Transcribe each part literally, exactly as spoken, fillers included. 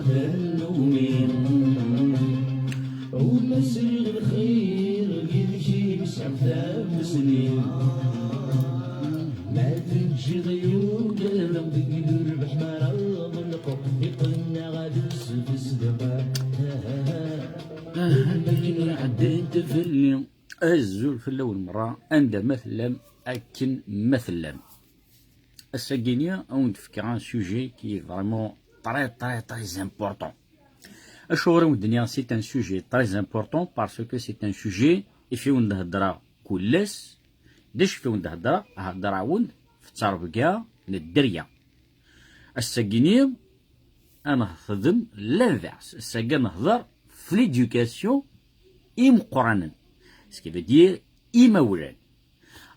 Nnumi. Ur la sriɣ lxir yid-k i yesɛef tamusni. Ma teǧǧiḍ yugar deg lurbeḥ mi ara ɣelqeɣ, iqqen-aɣ ad usbesdeɣ. Akken ur ɛeddant fell-i. Azul fell-awen merra, anda ma tellam, akken ma tellam. Ass-agi-ni, ad wen-d-fkeɣ un sujet qui est vraiment très, très, très important. Acuɣer i wen-d-nniɣ c'est un sujet très important? Parce que c'est un sujet i f-, i wen-d-heddreɣ kul ass. D acu i f-, i wen-d-heddreɣ? Heddreɣ-wen f ttrebga n dderya. Ass-agi-ni, ad nexdem l'inverse. Ass-agi ad nehder f l'éducation imeqqranen. Ce qui veut dire imawlan.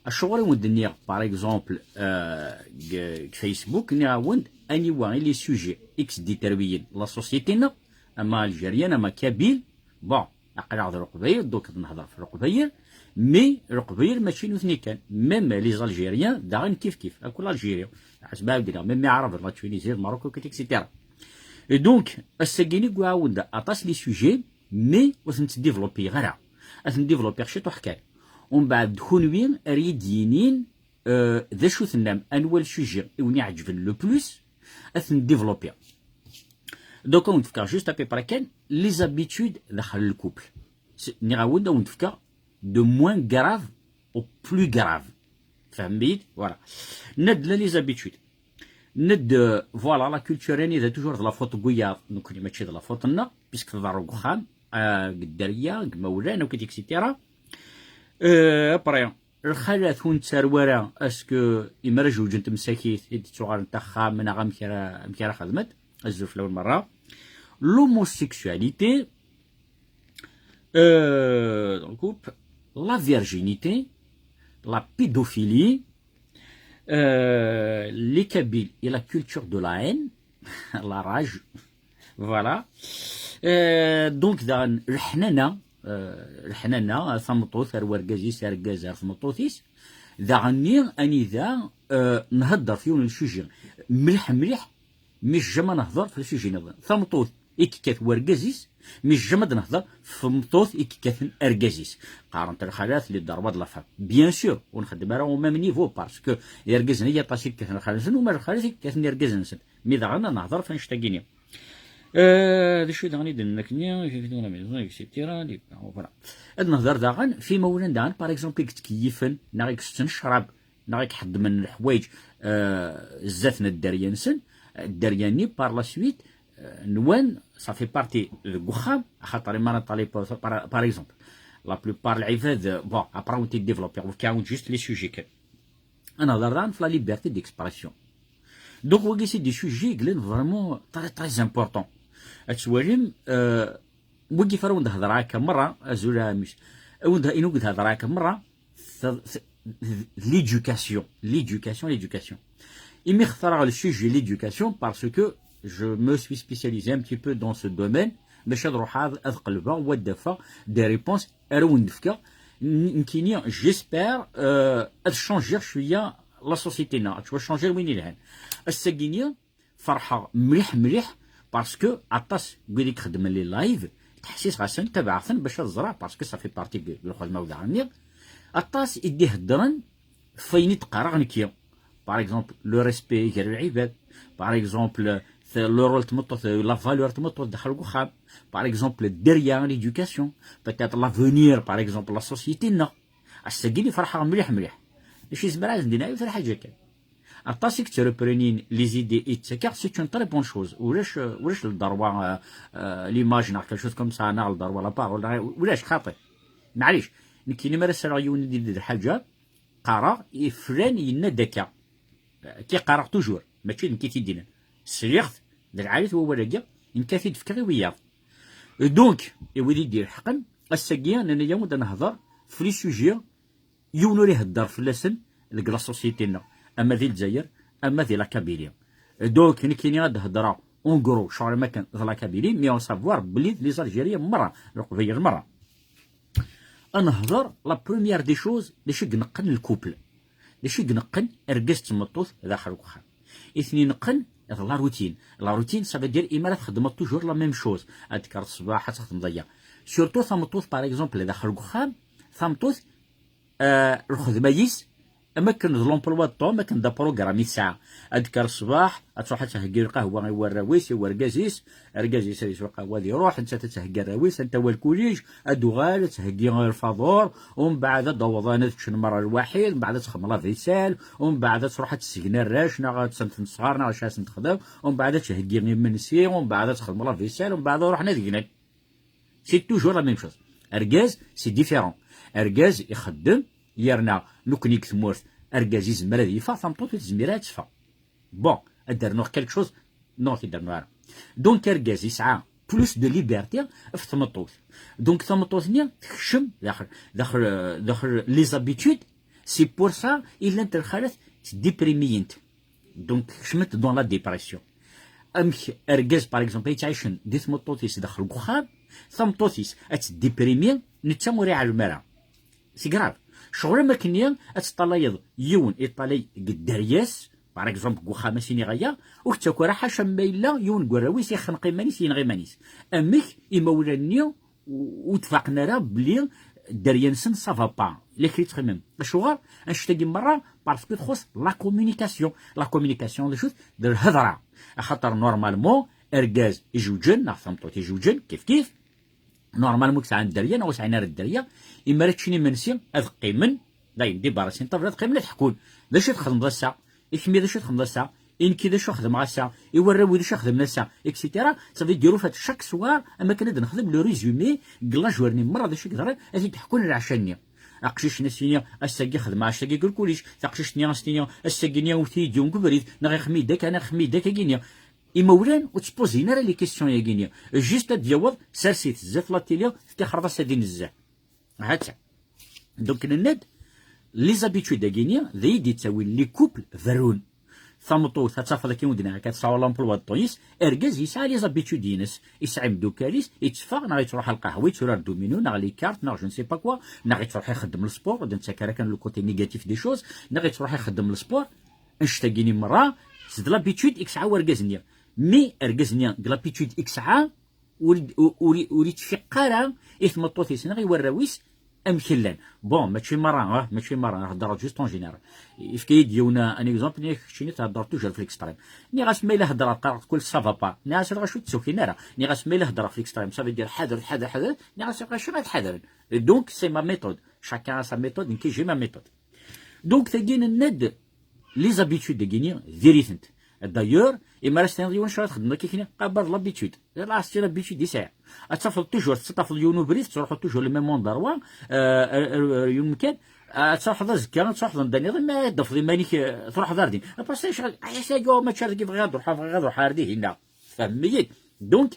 Acuɣer i wen-d-nniɣ, par exemple, euh, deg, deg Facebook, nniɣ-awen-d aniwa i les sujets i s-d-iterwiyen la société-nneɣ, ama algérien, ama kabyle. Bon, aql-aɣ d Leqbayel, donc ad nehder f Leqbayel, mais Leqbayel mačči nutni kan, même les Algériens, daɣen kif kif, akk l'Algérie, ḥaseb ɛawdeɣ, même Iɛraben, la Tunisie, le Maroc, et cetera. Et donc, ass-agi-ni, wwiɣ-awen-d aṭas les sujets, mais ur ten-ttdéveloppiɣ ara. Ad ten-développiɣ ciṭuḥ kan. Umbeɛd, d kunwi ara yi-d-yinin, euh, d acu tennam, anwa le sujet i wen-iɛeǧben le plus, ad ten-développiɣ. Donc, ad wen-d-fkeɣ juste à peu près kan les habitudes daxel le couple. S-, nniɣ-awen-d, ad wen-d-fkeɣ de moins grave au plus grave. Tfehmem-iyi-d? Voilà. Nenna-d les habitudes. Nenna-d, euh, voilà, la culture, anida toujours de la faute n wiyaḍ, nekkni mačči de la faute-nneɣ, puisque tḍerru deg uxxam, euh, deg dderya, deg imawlan, akkit, et cetera. Euh, après, lxalat ur nettarew ara, est-ce que imi ara jewǧent msakit i d-ttuɣalent axxam, neɣ amek ara, amek ara xedment? Azul fell-awen merra. L'homosexualité, euh, dans le couple, la virginité, la pédophilie, euh, les Kabyles et la culture de la haine, la rage, voilà. Euh, donc, daɣen, leḥnana, euh, leḥnana, tameṭṭut ar wergaz-is, argaz ar tmeṭṭut-is, daɣen-nni anida, euh, nhedder f yiwen n sujet mliḥ mliḥ, mi jamais nehder f sujet nniḍen. Tameṭṭut i yekkat wergaz-is, mi jamais ad nehder f tmeṭṭut i yekkaten argaz-is. Qqarent lxalat les droits de la femme. Bien sûr, ur nxeddem ara au même niveau, parce que irgazen i aṭas i yekkaten lxalat-nsen, uma d lxalat i yekkaten irgazen-nsen. Mi daɣen ad nehder f annect-agi-nni. Euh, d acu daɣen i d-nenna akkenni, et cetera. Voilà. Ad nehder daɣen f imawlan daɣen, par exemple, i yettkeyifen, neɣ i itetten ccrab, neɣ i iḥeddmen leḥwayeǧ, euh, zdat n dderya-nsen, dderya-nni, par la suite, euh, nwan, ça fait partie deg uxxam, axaṭer imi ara neṭṭali, par, par, par exemple, la plupart lɛibad, euh, bon, après on développe, on juste les sujets kan. Ad nehder daɣen f la liberté d'expression. Donc, wagi, c'est des sujets i yellan vraiment très, très important. Ad twalim, euh, wagi f ara wen-d-hedreɣ akka merra, azul a Amis. Ad wen-d-, inu d-hedreɣ akka merra, t-, t-, l'éducation, l'éducation, l'éducation. Imi xtareɣ le sujet l'éducation, parce que je me suis spécialisé un petit peu dans ce domaine, bac ad ruḥeɣ ad, ad qelbeɣ, ou ad d-afeɣ des réponses ara wen-d-fkeɣ. N-, nekkini, j'espère, euh, ad changiɣ cwiya la société-nneɣ, ad changiɣ win ilhan. Ass-agi-ni, ferḥeɣ mliḥ, mliḥ, parce que aṭas n wid i ixeddmen les lives, ttḥessiseɣ-asen, tabaɛeɣ-ten bac ad ẓreɣ, parce que ça fait partie de, de lxedma-w daɣen-nni. Aṭas i d-iheddren f wayen i d-qqareɣ nekki. Par exemple, le respect gar lɛibad. Par exemple, t-, le rôle n tmeṭṭut, la valeur n tmeṭṭut daxel n uxxam. Par exemple, dderya, l'éducation. Peut-être l'avenir, par exemple, la société-nneɣ. Ass-agi-ni ferḥeɣ mliḥ, mliḥ. D acu yezmer ad s-d-iniɣ yiwet n lḥaǧa kan. Aṭas i yettreprenin les idées i d-ttakeɣ, c'est une très bonne chose. Ulac, ulac le droit, euh, euh, l'image, neɣ quelque chose comme ça, neɣ le droit la parole, neɣ ulac, xaṭi. Maɛlic, nekkini mi ara sreɣ yiwen i d-yenna lḥaǧa, qqareɣ, i flan yenna-d akka. Ki qqareɣ toujours, mačči d nekk i t-id-yennan. Sliɣ-t, d lɛali-t wawal-agi, nekk ad t-id-fkeɣ i wiyaḍ. Donc, i wid i d-ilḥeqen, ass-agi, nenna-yawen-d ad nehder f les sujets yiwen ur ihedder fell-asen deg la société-nneɣ, ama di Lezzayer, ama di la Kabylie. Donc, nekkini ad d-heddreɣ en gros, ccɣel am akken d la Kabylie, mais en savoir belli d les Algériens merra, Leqbayel merra. Ad nehder la première des choses, d acu i ineqqen le couple. D acu i ineqqen argaz d tmeṭṭut daxel n uxxam? I ten-ineqqen La routine. La routine, ça veut dire imi ara txedmeḍ toujours la même chose. Ad tekkreḍ ṣṣbeḥ, ad txedmeḍ aya. Surtout tameṭṭut, par exemple, daxel deg uxxam, tameṭṭut, euh, lxedma-is, am akken d l'emploi de temps, am akken d aprogramme i tesɛa. Ad tekker ṣṣbeḥ, ad tṛuḥ ad theggi lqahwa i warraw-is, i wergaz-is, argaz-is ad yeswa lqahwa ad iṛuḥ, nettat ad theggi arraw-is, anta wa lkulij, ad d-uɣal, ad theggi lfaḍur, umbeɛd ad d-awḍen ad ččen merra lwaḥid, umbeɛd ad txemmem la vaisselle, umbeɛd ad tṛuḥ ad tessegna arrac, neɣ ad sen-tesɣer, neɣ acu ad sen-texdem, umbeɛd ad theggi imensi, umbeɛd ad txemmem la vaisselle, umbeɛd ad ruḥen ad gnen. C'est toujours la même chose. Argaz, c'est différent. Argaz ixeddem, yerna nekkni deg tmurt, argaz izmer ad yeffeɣ, tameṭṭut ur tezmir ara ad teffeɣ. Bon, ad d-rnuɣ quelque chose, non, ur t-id-rennuɣ ara. Donc argaz yesɛa plus de liberté ɣef tmeṭṭut. Donc tameṭṭut-nni tekcem daxel, daxel, daxel les habitudes, c'est pour ça i llant lxalat ttdiprimiyent. Donc kecment dans la dépression. Amek argaz, par exemple, ay yettɛicen di tmeṭṭut-is daxel deg uxxam, tameṭṭut-is ad teddiprimi, netta ur iɛellem ara. C'est grave. Ccɣel am akken-nni ad teṭṭalayeḍ yiwen iṭṭalay deg dderya-s, par exemple, deg uxxam, ad s-iniɣ aya, ur k-ttaku ara, ḥaca ma yella yiwen deg warraw-is ixneq iman-is, yenɣa iman-is. Amek imawlan-nni ur tfaqen ara belli dderya-nsen ça va pas. La kri ttxemmimen. Acuɣer? Annect-agi merra, parce que txuṣṣ la communication. La communication d acu-t? D lhedra. Axaṭer normalement argaz ijewǧen neɣ tameṭṭut ijewǧen kif kif, normalement ur sɛin dderya neɣ ur sɛin ara dderya, imi ara ččen imensi ad qqimen, dayen dibarrasin ṭṭabla, ad qqimen ad ḥkun. D acu i txedmeḍ ass-a? I kemmi d acu i txedmeḍ ass-a? I nekki d acu xedmeɣ ass-a? I warraw-iw d acu xedmen ass-a? Et cetera. Ça veut dire, au fait, chaque soir, am akken ad nexdem le résumé deg la journée merra d acu i yeḍran, ad t-id-ḥkun lɛecca-nni. Aqcic-nni ad s-yini ass-agi xedmeɣ ass-agi deg lkulic, taqcict-nni ad s-tini ass-agi-nni iwet-iyi-d yiwen deg ubrid, neɣ ixdem-iyi-d akka, neɣ ixdem-iyi-d akka-gini. Imawlan ur ttpozin ara les questions-agi-nni. Juste ad d-yaweḍ, sers-it zdat la télé, tixreḍ-as ad inezzeh. Ha-tt-a. Donc nenna-d, les habitudes-agi-nni d ay d-yettawin les couples berrun. Tameṭṭut ad tafeḍ akken ur d-nniɣ akka tesɛa l'emploi de temps-is, argaz yesɛa les habitudes-ines, yesɛa imeddukal-is, yetteffeɣ neɣ yettruḥ ɣer lqahwa, yetturar domino neɣ les cartes neɣ je ne sais pas quoi, neɣ yettruḥ ixeddem le sport, ur d-nettak ara kan le côté négatif des choses, neɣ yettruḥ ixeddem le sport. Annect-agi-nni merra, c'est de l'habitude i yesɛa urgaz-nni. Mi argaz-nni deg l'habitude i yesɛa, ur, ur, ur, ur yettfiq ara i tmeṭṭut-is neɣ i warraw-is amek llan. Bon, mačči merra, ah, mačči merra, heddreɣ juste en général. Yefka-yi-d yiwen un exemple, nniɣ keččini theddreḍ toujours f l'extrême. Nniɣ-as ma yella heddreɣ qqareɣ kul ça va pas. Nniɣ-as acu ur ttsukin ara. Nniɣ-as ma yella heddreɣ f l'extrême, ça veut dire ḥader, ḥader, ḥader. Nniɣ-as acu ad ḥadren. Et donc, c'est ma méthode. Chacun a sa méthode, nekki j'ai ma méthode. Donc tagi nenna-d les habitudes-agi-nni diri-tent. D'ailleurs, imi ara s-tiniḍ yiwen acu ara txedmeḍ akka kini, qabeḍ l'habitude. La c'est l'habitude i sɛiɣ. Ad tafeḍ toujours, tettaṭṭafeḍ yiwen ubrid, tettruḥuḍ toujours le même endroit, euh, euh, euh, yiwen umkan, ad tṛuḥeḍ azekka, ad tṛuḥeḍ anda nniḍen, ma ad d-tafeḍ iman-ik, euh, tṛuḥeḍ ar din. Après ça, yecɣel, ah, ass-agi, oh, mačči ar dagi bɣiɣ ad ruḥeɣ, bɣiɣ ad ruḥeɣ ar dihin-a. Tfehmem-iyi? Donc,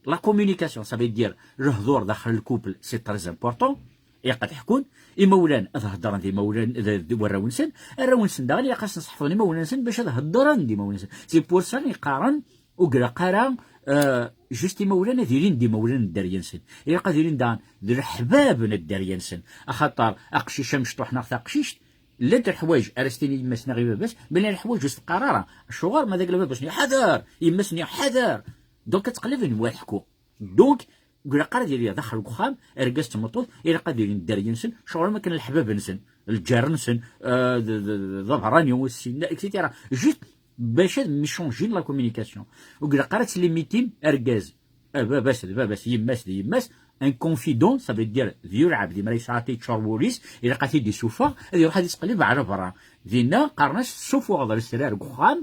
la communication, ça veut dire lehdur daxel lkupel, c'est très important. Ilaq ad ḥkun, imawlan ad heddren d imawlan, d, d warraw-nsen, arraw-nsen daɣen ilaq ad sen-sḥefḍen imawlan-nsen bac ad heddren d imawlan-nsen. C'est pour ça i qqaren, ur ilaq ara, euh, juste imawlan ad ilin d imawlan n dderya-nsen. Ilaq ad ilin daɣen d leḥbab n dderya-nsen. Axaṭer aqcic amecṭuḥ neɣ taqcict, llant leḥwayeǧ ara s-tini yemma-s neɣ i baba-s, ma llan leḥwayeǧ ur s-teqqar ara. Acuɣer? Ma d agla baba-s-nni ḥader, yemma-s-nni ḥader. Donc ad teqleb n wa teḥku. Donc, ur ilaq ara ad yili daxel deg uxxam, argaz d tmeṭṭut, ilaq ad ilin dderya-nsen, ccɣel am akken leḥbab-nsen, lǧar-nsen, euh, d, d, d, d aberrani, ur ssin, et cetera. Juste bac ad michanjin la communication. Ur ilaq ara ad tlimmitim argaz, ah, baba-s d baba-s, yemma-s d yemma-s, un confident, ça veut dire d yulɛab, d imra yesɛa ad yeččur wul-is, ilaq ad t-id-isuffeɣ, ad iruḥ ad ittqellib ar berra. Dinna, qqaren-as, tessufuɣeḍ lesrar deg uxxam,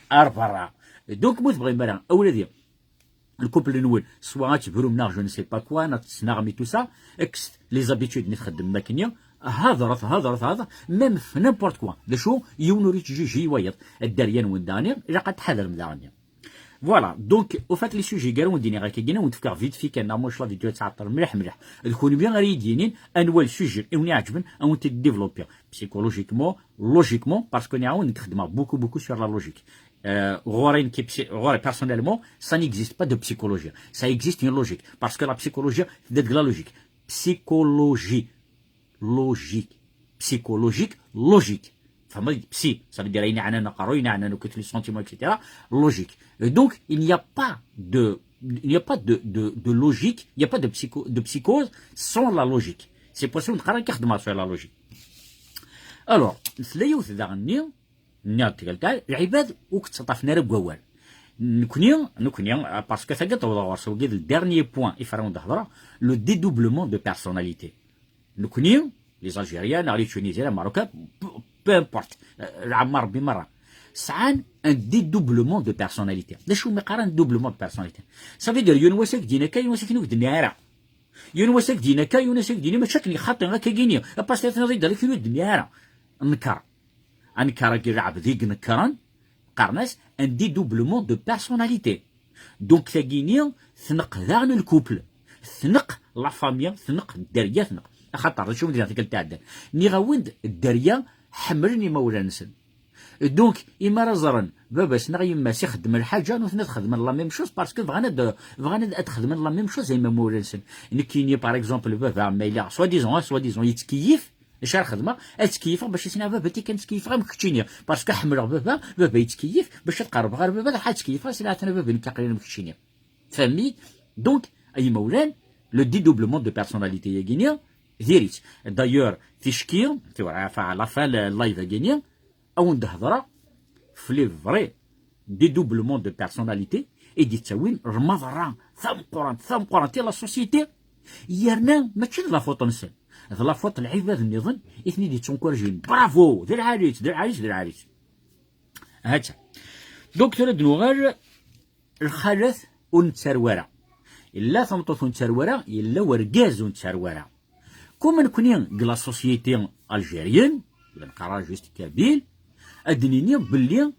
ar berra. Donc, ma ur tebɣim ara, a wladi, lkupel-nwen, soit ad tebrum neɣ je ne sais pas quoi, neɣ tettnaɣem et tout ça, kkset les habitudes-nni txeddmem akkenni, hedṛet, hedṛet, hedṛet, même f n'importe quoi. D acu, yiwen ur yettjiji i wayeḍ. Dderya-nwen daɣenni, ilaq ad tḥadrem daɣenni. Voilà, donc, au fait, les sujets gar wen-d-iniɣ akka, gina wen-d-fkeɣ vite fait kan, neɣ mac la vidéo ad tɛeṭṭel mliḥ, mliḥ. D kunwi ara yi-d-yinin anwa le sujet i wen-iɛeǧben, ad wen-t-id-développiɣ. Psychologiquement, logiquement, parce que nniɣ-awen nekk xeddmeɣ beaucoup, beaucoup sur la logique. Euh, ɣur-i nekk, psy-, ɣur-i personnellement, ça n'existe pas de psychologie. Ça existe une logique. Parce que la psychologie, c'est de la logique. Psychologie. Logique. Psychologique, logique. Enfin, psy, ça veut dire, il y a un corps, il y a un côté, les sentiments, et cetera. Logique. Et donc, il n'y a pas de, il n'y a pas de, de, de logique, il n'y a pas de psycho-, de psychose sans la logique. C'est pour ça qu'on a sur la logique. Alors, c'est là où c'est dernier, نيغ تقلتها العباد وكتطافنا راه بوال. نكوني نكوني parce que ثقت وضع ورسو قيد le dernier point يفرون دهضرة, le dédoublement de personnalité. نكوني les Algériens, les Tunisiens, les Marocains, peu importe, العمار بمرة سعان un dédoublement de personnalité. لا شو مقارن doublement de personnalité, ça veut dire يون واسك دينا كاين واسك نوك دنيا. يون واسك دينا كاين واسك دينا ما تشكني خاطي غا كايني. Parce que تنظي دارك نوك دنيا. نكر انكر كي العبد ينكرن قرناس un dédoublement de personnalité. Donc تاكيني ثنق داغن le couple, ثنق la famille, ثنق الدرية, ثنق خاطر شوف دينا تقل تعدل نيغاوند الدرية حملني ما ولا نسن. Donc إما راه زرن باباس نغ يماس يخدم الحاجة نوثنا تخدمن la même chose parce que بغانا د- بغانا د- تخدمن la même chose زي ما مولا نسن. نكيني par exemple بابا ما إلا soi-disant soi-disant يتكيف اش راه خدمه اتكيفها باش يسنا بابا تي كان تكيفها مكتشينيا parce que حملغ بابا بابا يتكيف باش تقرب غير بابا راح تكيفها سنا عتنا بابا نكاقلين مكتشينيا. فهمي؟ Donc اي مولان le dédoublement de personnalité يا غينيا ديريت. D'ailleurs تشكي تبع على fin اللايف غينيا او ندهضره في les vrais dédoublement de personnalité اي دي تاوين المضره ثم قران ثم قران تي la société. يرنا ماشي de la faute نسن, de la faute العباد النظام اثني دي تنكورجين. Bravo, دير عريس, دير عريس, دير عريس. هاتا. Donc ترى دنوغال الخالات ونتسروارة, إلا ثمطوث ونتسروارة إلا ورقاز ونتسروارة. كوما نكوني ديك la société algérienne ولا نقرا juste kabyle, أدنيني بلي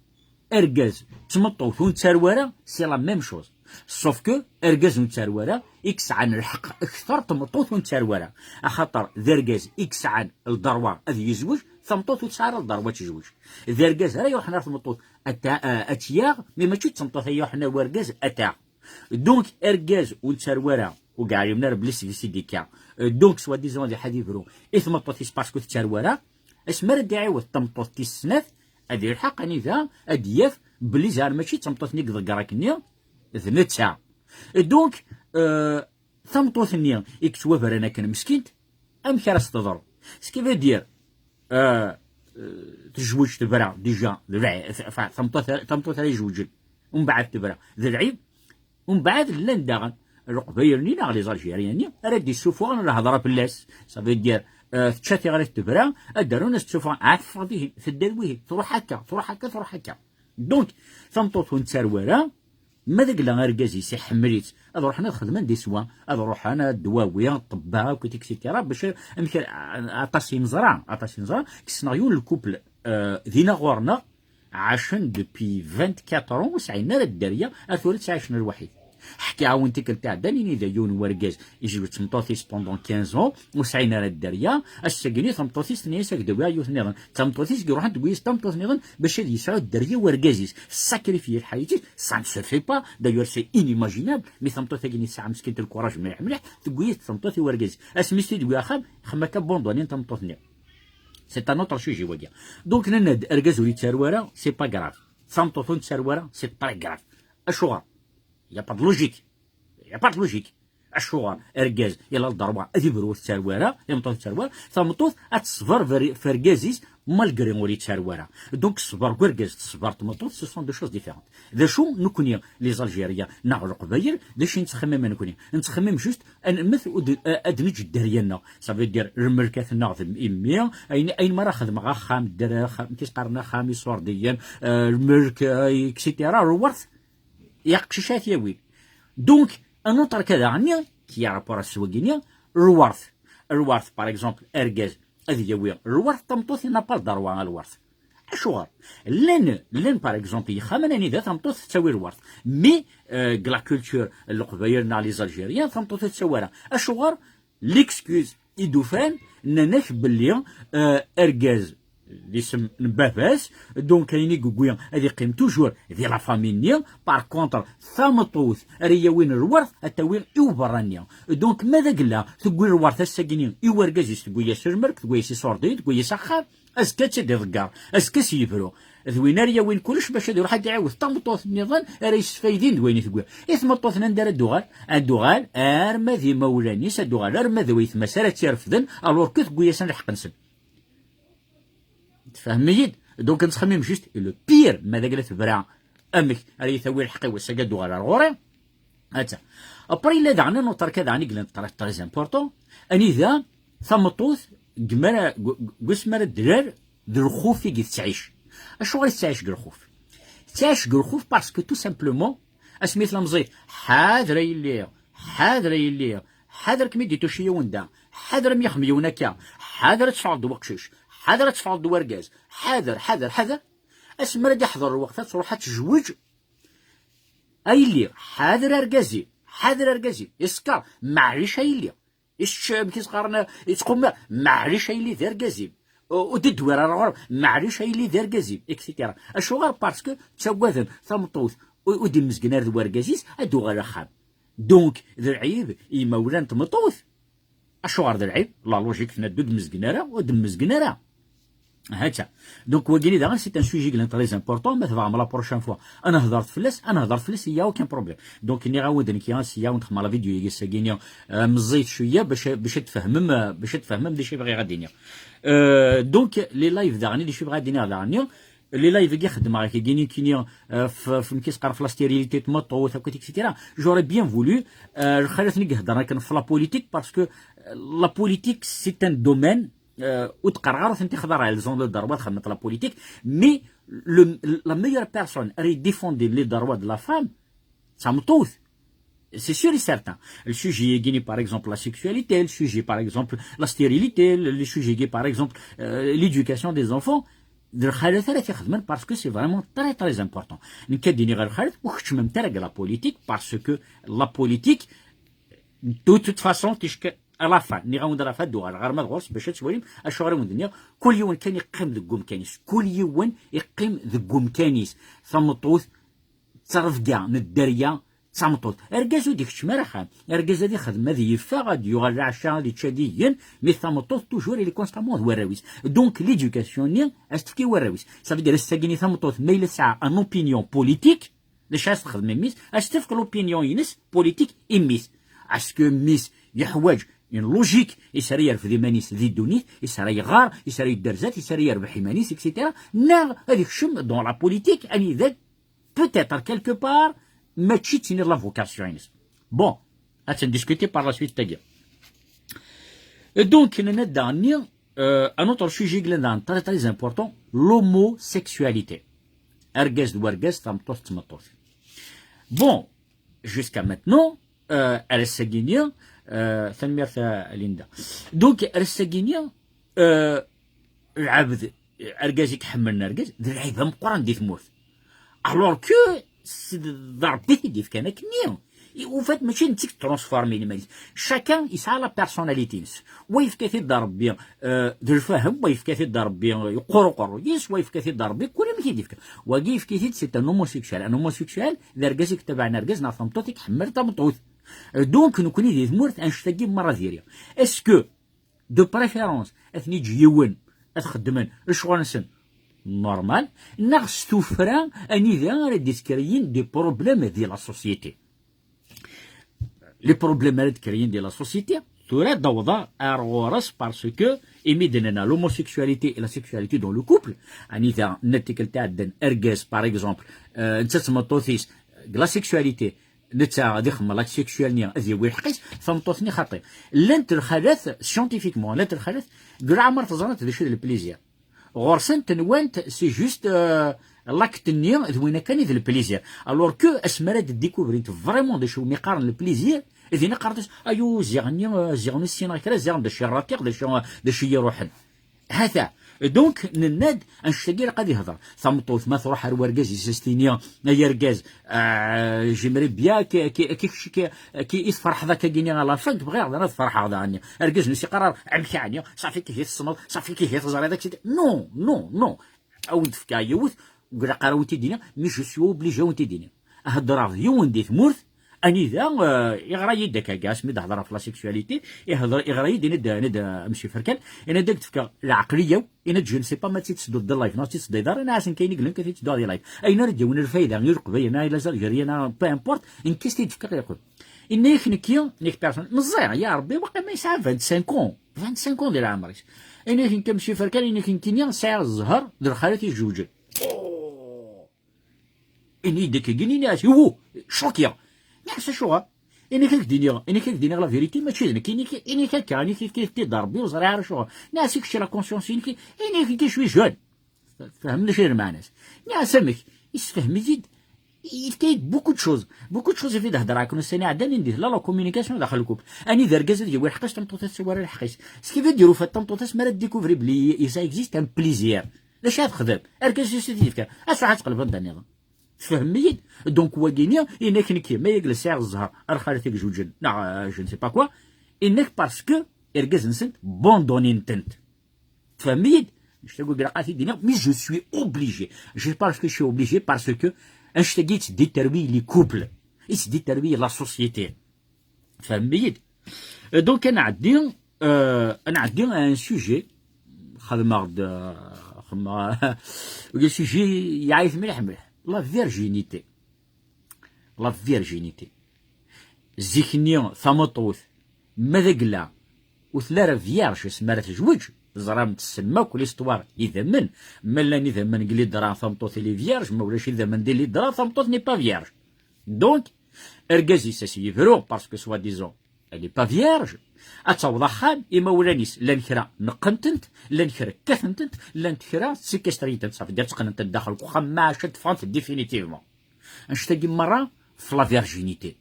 أرقاز تمطوث ونتسروارة c'est la même chose. Sauf que أرقاز ونتسروارة يكسعن الحق أكثر تمطوث ونتسروارة. أخاطر ذا أرقاز يكسعن الدروة أذ يزوج, ثمطوث وتسعر الدروة تزوج. ذا أرقاز راه يروح نار تمطوث أتا-، آه، أتياغ, مي ماشي تمطوث أيا يروح نار ورقاز أتاغ. Donc أرقاز ونتسروارة وكاع يمنار بلي سيدي سيديكا. Donc soi-disant دي حد يبرو إث مطوث يسباسكو تتسروارة. اسمر دي عيوض تمطوث تيسنات, أدي الحق أني ذا أدياف بلي زار ماشي تمطوث نيك ضقراك نيا ذنتسا. Donc آه، ثمطوث نيا يكتوابرن أكن مسكينت, أمك راس تضر. سكي في دير آه، آه، تزوج تبرا ديجا ذ العي-، ف-، ف-، ثمطوث ثمطوث راه يزوجن ومن بعد تبرا ذ العيب. ومن بعد لان داغن القبايلني ناغ les Algériens راه دي سوفوغن الهضره فلاس. Ça veut dire آه، تشاتي غير تبرا أدارون السوفوغن عاد فاضيه في الدرويه تروح هكا تروح هكا تروح هكا. Donc ثمطوث ونتسروارة ما داك لا أرقازيس يحمليت, أض روحنا خدمن دي سوا, أض روحنا دواوي طباك وتكسيتيرا باش أمك أطاس يمزرا أطاس يمزرا كسنا يون الكوبل آه، دينا غورنا عاشن depuis vingt-quatre ans وسعينا راه الدارية أثورت عاشنا الوحيد. حكي عاون تيكل تاع دانيني ذا يون ورقاز يجي تمطوثيس pendant quinze ans وسعينا راه الدارية. السجني تمطوثيس نيسا كدويا يوث نيضن تمطوثيس كي روحن تقويس تمطوث نيضن باش هاد يسعو الدارية ورقازيس ساكريفي الحياة. Ça ne se fait pas, d'ailleurs c'est inimaginable. Mais تمطوث كي نسعى مسكين الكوراج مليح مليح تقويس تمطوث ورقاز اسميستي دويا خام خما كابوندوني تمطوث نيضن. C'est un autre sujet وقيا. Donc نناد ارقاز ولي تسروارة c'est pas grave, تمطوث تسروارة c'est très grave. أشوغر؟ Il y a pas de logique. Il y a pas de logique. أشوغر أرقاز إلا الضربة أذي برو التروارة يمطوث التروارة ثمطوث أتصبر فر-، فرقازيس malgré ولي تروارة. Donc الصبر كورقاز الصبر تمطوث ce sont deux choses différentes. ذا شو نكوني les Algériens ناغ القبايل ذا شي نتخمم نكوني نتخمم juste أن مث أد نجد دريانا. Ça veut dire الملكات ناغ ذم إمي أين أين مرة خدم غا خام الدرا خام كيس قرنا خام يصور ديان آه، الملك آه، et cetera روارث يقششات ياوي. Donc un autre كذا غني كي رابور السواقينيا الورث. الورث par exemple أرقاز أذ ياوي الورث تمطوث نابال داروا الورث. أشوغر؟ لن لن par exemple يخمن أني ذا تمطوث تساوي الورث. Mais آه، la culture القبايل ناع les Algériens تمطوث تساوي أشوغر؟ L'excuse إدوفان ننك بلي آه، أرقاز d isem n baba-s, donc ayen i yewwi ad iqqim toujours di la famille-nni. Par contre, tameṭṭut ara yawin lwert ad tawi i uberranni. Donc ma d agella tewwi lwert ass-agi-nni i wergaz-is, tewwi-yas lmerk, tewwi-yas iṣurdiyen, tewwi-yas axxam, azekka ad tt-id-iḍegger, azekka ad s-yebru. D win ara yawin kullec bac ad iruḥ ad iɛiwed tameṭṭut nniḍen ara yesfaydin d wayen i tewwi. I tmeṭṭut-nni anda ara d-tuɣal? Ad d-tuɣal arma d imawlan-is, ad d-tuɣal arma d waytma-s ara tt-irefden, alors que tewwi-yasen lḥeqq-nsen. Tfehmem-iyi-d? Donc nettxemmim juste le pire, ma d agella tebra, amek ara yi-tawi lḥeqq-iw, ass-agi ad d-tuɣal ar ɣur-i? Atta. Après, yella daɣen un autre cas daɣen i yellan très, très important, anida tameṭṭut deg mi ara, deg, deg wasmi ara d-terr, d lxuf i tettɛic. Acuɣer i tettɛic deg lxuf? Tettɛic deg lxuf parce que tout simplement, asmi tella meẓẓiyet, ḥader a yelli, ḥader a yelli, ḥader kem-id-ituc yiwen da, ḥader am yaxem yiwen akka, ḥader ad teffɣeḍ d weqcic, ḥader ad teffɣeḍ d wergaz, ḥader, ḥader, ḥader. Asmi ara d-iḥḍer lweqt ad truḥ ad tezweǧ, a yelli, ḥader argaz-im, ḥader argaz-im, isekkeṛ, maɛlic a yelli, ičč-, amek i s-qqaren, ittqummiṛ, maɛlic a yelli d argaz-im, ur d-iddwir ara ɣur-m, maɛlic a yelli d argaz-im, et cetera. Acuɣer? Parce que ttaggaden tameṭṭut ur, ur d-immezgen ara d wergaz-is, ad d-uɣal axxam. Donc, d lɛib i yimawlan n tmeṭṭut. Acuɣer d lɛib? La logique tenna-d ur d-mmezgen ara, ur d-mmezgen ara. Hatta. Donc, wagini daɣen, c'est un sujet qui est très important, ma tebɣam la prochaine fois, ad nehḍer fell-as, ad nehḍer fell-as, il y a aucun problème. Donc, nniɣ-awen-d nekki, ass-a, ad nexdem la vidéo-agi, ass-agi-nni, euh, meẓẓiyet cwiya, bac, bac ad tfehmem, euh, bac ad tfehmem d acu i bɣiɣ ad d-iniɣ. Euh, donc, les lives daɣen, d acu i bɣiɣ ad d-iniɣ daɣen, les lives-agi xeddmeɣ-ak-agi nekkini, euh, f, f, amek i s-qqaren, f la stérilité n tmeṭṭut, akked, et cetera. J'aurais bien voulu, euh, lxalat-nni i iheddren akken f la politique, parce que, euh, la politique, c'est un domaine, euh, ur d-qqareɣ ara ur tent-ixḍar, elles ont le droit de xedment la politique, mais le, la meilleure personne à défendre les droits de la femme, d tameṭṭut. C'est sûr et certain. Le sujet est gagné, par exemple, la sexualité, le sujet, par exemple, la stérilité, le, le sujet est, par exemple, euh, l'éducation des enfants. D lxalat ara t-ixedmen, parce que c'est vraiment très, très important. Nekk ad d-iniɣ ɣer lxalat, ur keččmemt ara deg la politique, parce que la politique, de toute façon, ticka, à la fin, nniɣ-awen-d à la fin, d-uɣaleɣ ɣer ma d ɣur-s bac ad twalim acuɣer i wen-d-nniɣ, kul yiwen kan iqqim deg umkan-is, kul yiwen iqqim deg umkan-is. Tameṭṭut d tarebga n dderya, d tameṭṭut. Argaz ur d-ikeččem ara axxam. Argaz ad ixdem, ad yeffeɣ, ad yuɣal leɛca, ad yečč, ad igen, mais tameṭṭut, toujours, elle est constamment d warraw-is. Donc, l'éducation-nni, ad s-tefk i warraw-is. Ça veut dire, ass-agi-nni tameṭṭut, ma yella tesɛa une opinion politique, d acu ad s-texdem i mmi-s? Ad s-tefk l'opinion-ines politique i mmi-s. Parce que mmi-s yeḥwaǧ une logique, is ara yerfed iman-is di ddunit, is ara iɣar, is ara yedder zdat, is ara yerbeḥ iman-is, et cetera. Neɣ ad ikcem dans la politique, anida peut-être quelque part, mačči d tin i d la vocation-ines. Bon, ad tt-ndiscuter par la suite tagi. Donc, nenna daɣen-nni, euh, un autre sujet qui est très, très important, l'homosexualité. Argaz d wargaz, tameṭṭut d tmeṭṭut. Bon, jusqu'à maintenant, euh, ar ass-agi-nni, euh, tanemmirt a Linda. Donc, ar ass-agi-nni, euh, lɛebd, argaz i iḥemmlen argaz, d lɛib ameqqran di tmurt. Alors que, s-, d Rebbi i t-id-ifkan akkenni. I ufat mačči d netta i yettrunsformin iman-is. Chacun yesɛa la personnalité-ines. Wa yefka-t-id Rebbi, euh, d lfahem, wa yefka-t-id Rebbi, euh, yeqqur uqerruy-is, wa yefka-t-id Rebbi, kul amek i d-yefka. Wagi yefka-t-id, c'est un homosexuel. Un homosexuel, d argaz i yettabaɛen argaz, neɣ tameṭṭut i iḥemmel tameṭṭut. Euh, donc, nekkni di tmurt, annect-agi merra diri. Est-ce que de préférence, ad ten-yeǧǧ yiwen ad xeddmen lecɣal-nsen normal, neɣ s tuffra anida ara d-iskeryin des problèmes di la société. Les problèmes ara d-keryin di la société, tura d-awḍeɣ ar ɣur-s, parce que imi d-nenna l'homosexualité et la sexualité dans le couple, anida n tikkelt iɛeddan argaz, par exemple, euh, netta d tmeṭṭut-is, deg la sexualité, netta ad ixemmel acte sexuel-nni, ad yawi lḥeqq-is, tameṭṭut-nni xaṭi. Llant lxalat, scientifiquement, llant lxalat, deg leɛmer teẓrant d acu d le plaisir. Ɣur-sent nwant, c'est juste, euh, l'acte-nni d winna kan i d le plaisir. Alors que, asmi ara d-découvrint vraiment d acu umi qqaren le plaisir, dinna qqarent-as, ayu, ziɣ-nni, euh, ziɣ ur ssineɣ kra, ziɣ d acu i ratiɣ, d acu, d acu i yi-iruḥen. Hata, Donc, nenna-d, annect-agi ilaq ad ihder. Tameṭṭut, ma truḥ ar wergaz-is, as-tini, ay argaz, ah, j'aimerais bien que, que, que, que, que i tferḥeḍ akka-gini à la fin, bɣiɣ daɣen ad ferḥeɣ daɣen. Argaz-nni s-iqqar, amek ɛni, safi kihi tessneḍ, safi kihi teẓriḍ, et cetera. Non, non, non. Ad wen-d-fkeɣ yiwet, ur ilaq ara ad wen-t-id-iniɣ, mais je suis obligé ad wen-t-id-iniɣ. Heddreɣ d yiwen di tmurt, anida, euh, iɣra-yi-d akka, asmi d-hedreɣ ɣef la sexualité, ihder-, iɣra-yi-d, yenna-d, yenna-d, euh, monsieur Ferkan, yenna-d ad k-d-fkeɣ lɛeqliya-w, yenna-d, je ne sais pas ma tt-id-tedduḍ di live, neɣ tt-id-tedduḍ ara, neɣ asen kan i yellan kan tt-id-tedduɣ di live. Ayen ara d-yawin lfayda i Leqbayel, neɣ i les Algériens, neɣ peu importe, une question d-fkeɣ i yakk. Yenna-yak nekki, nekk personne, meẓẓi, ya Rebbi, waqila yesɛa vingt-cinq ans, vingt-cinq ans di leɛmer-is. Yenna-yak nekki, monsieur Ferkan, yenna-yak nekkini sɛiɣ zzher d lxalat ijewjen. Ini-d akka gini, ini-as, iwu, choqué. Nniɣ-as acuɣer? Ini-k ak-d-iniɣ, ini-k ak-d-iniɣ la vérité, mačči d nekk, ini-k, ini-k akka, ini-k ak-t-id Rebbi, ur ẓriɣ ara acuɣer. Nniɣ-as, i kečč la conscience, ini-k, ini-k, je suis jeune. Tfehmem d acu i d lmeɛna-s? Nniɣ-as, amek? Yessefhem-iyi-d, yefka-yi-d beaucoup de choses. Beaucoup de choses i fi d-hedreɣ akken ussan iɛeddan, indi tella la communication daxel le couple. Anida argaz ad yawi lḥeqq-is, tameṭṭut ad tawi ara lḥeqq-is. Ce qui veut dire, au fait, tameṭṭut-is, mi ara découvrir belli ça existe un plaisir, d acu ad texdem? Argaz-is i t-yefkan, ad truḥ ad teqleb anda nniḍen. Tfehmem-iyi-d? Donc, wagini, inek nekki, ma yegla sɛiɣ zzher, ar xalat igjujen, neɣ, euh, je ne sais pas quoi, inek parce que irgazen-nsent, bondonin-tent. Tfehmem-iyi-d? Annect-agi ilaq ad t-id-iniɣ, mais je suis obligé. Je, parce que je suis obligé, parce que annect-agi yettdéterwi les couples, yettdéterwi la société. Tfehmem-iyi-d? Euh, donc, ad nɛeddi, euh, ad nɛeddi à un sujet. Xedmeɣ-d, euh, xedmeɣ, le sujet yeɛyet mliḥ mliḥ. La virginité. La virginité. Zik-nni, tameṭṭut, ma d agla, ur tella ara vierge asmi ara tezweǧ, teẓram, tessnem akk l'histoire, idammen, ma llan idammen deg les draps, tameṭṭut elle est vierge, ma ulac idammen di les draps, tameṭṭut n'est pas vierge. Donc, argaz-is as yebru, parce que soi-disant, elle est pas vierge, ad taweḍ axxam, imawlan-is, llan kra neqqen-tent, llan kra kkaten-tent, llant kra séquestrent-tent, ça veut dire tteqqnen-tent daxel n uxxam, maca ffɣent définitivement. Annect-agi merra, f la virginité.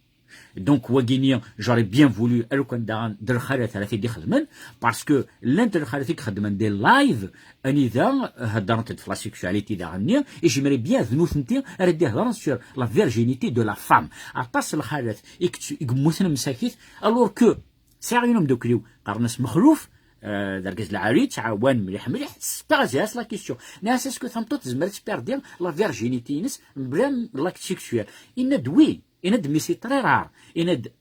Donc, wagini, j'aurais bien voulu, alukan daɣen, d lxalat ara t-id-ixedmen, parce que llant lxalat i ixedmen des lives, anida, euh, heddrent-d f la sexualité daɣen-nni, et j'aimerais bien d nutenti ara d-ihedren sur la virginité de la femme. Aṭas lxalat i yett-, i yemmuten msakit, alors que sɛiɣ yiwen umdakkel-iw, qqaren-as Mexluf, euh, d argaz lɛali, yettɛawan mliḥ mliḥ, tesperzi-as la question. Nniɣ-as, est-ce que tameṭṭut tezmer ad tesperdi la virginité-ines mebla l'acte sexuel? Yenna-d oui, yenna-d, mais c'est très rare. Yenna-d,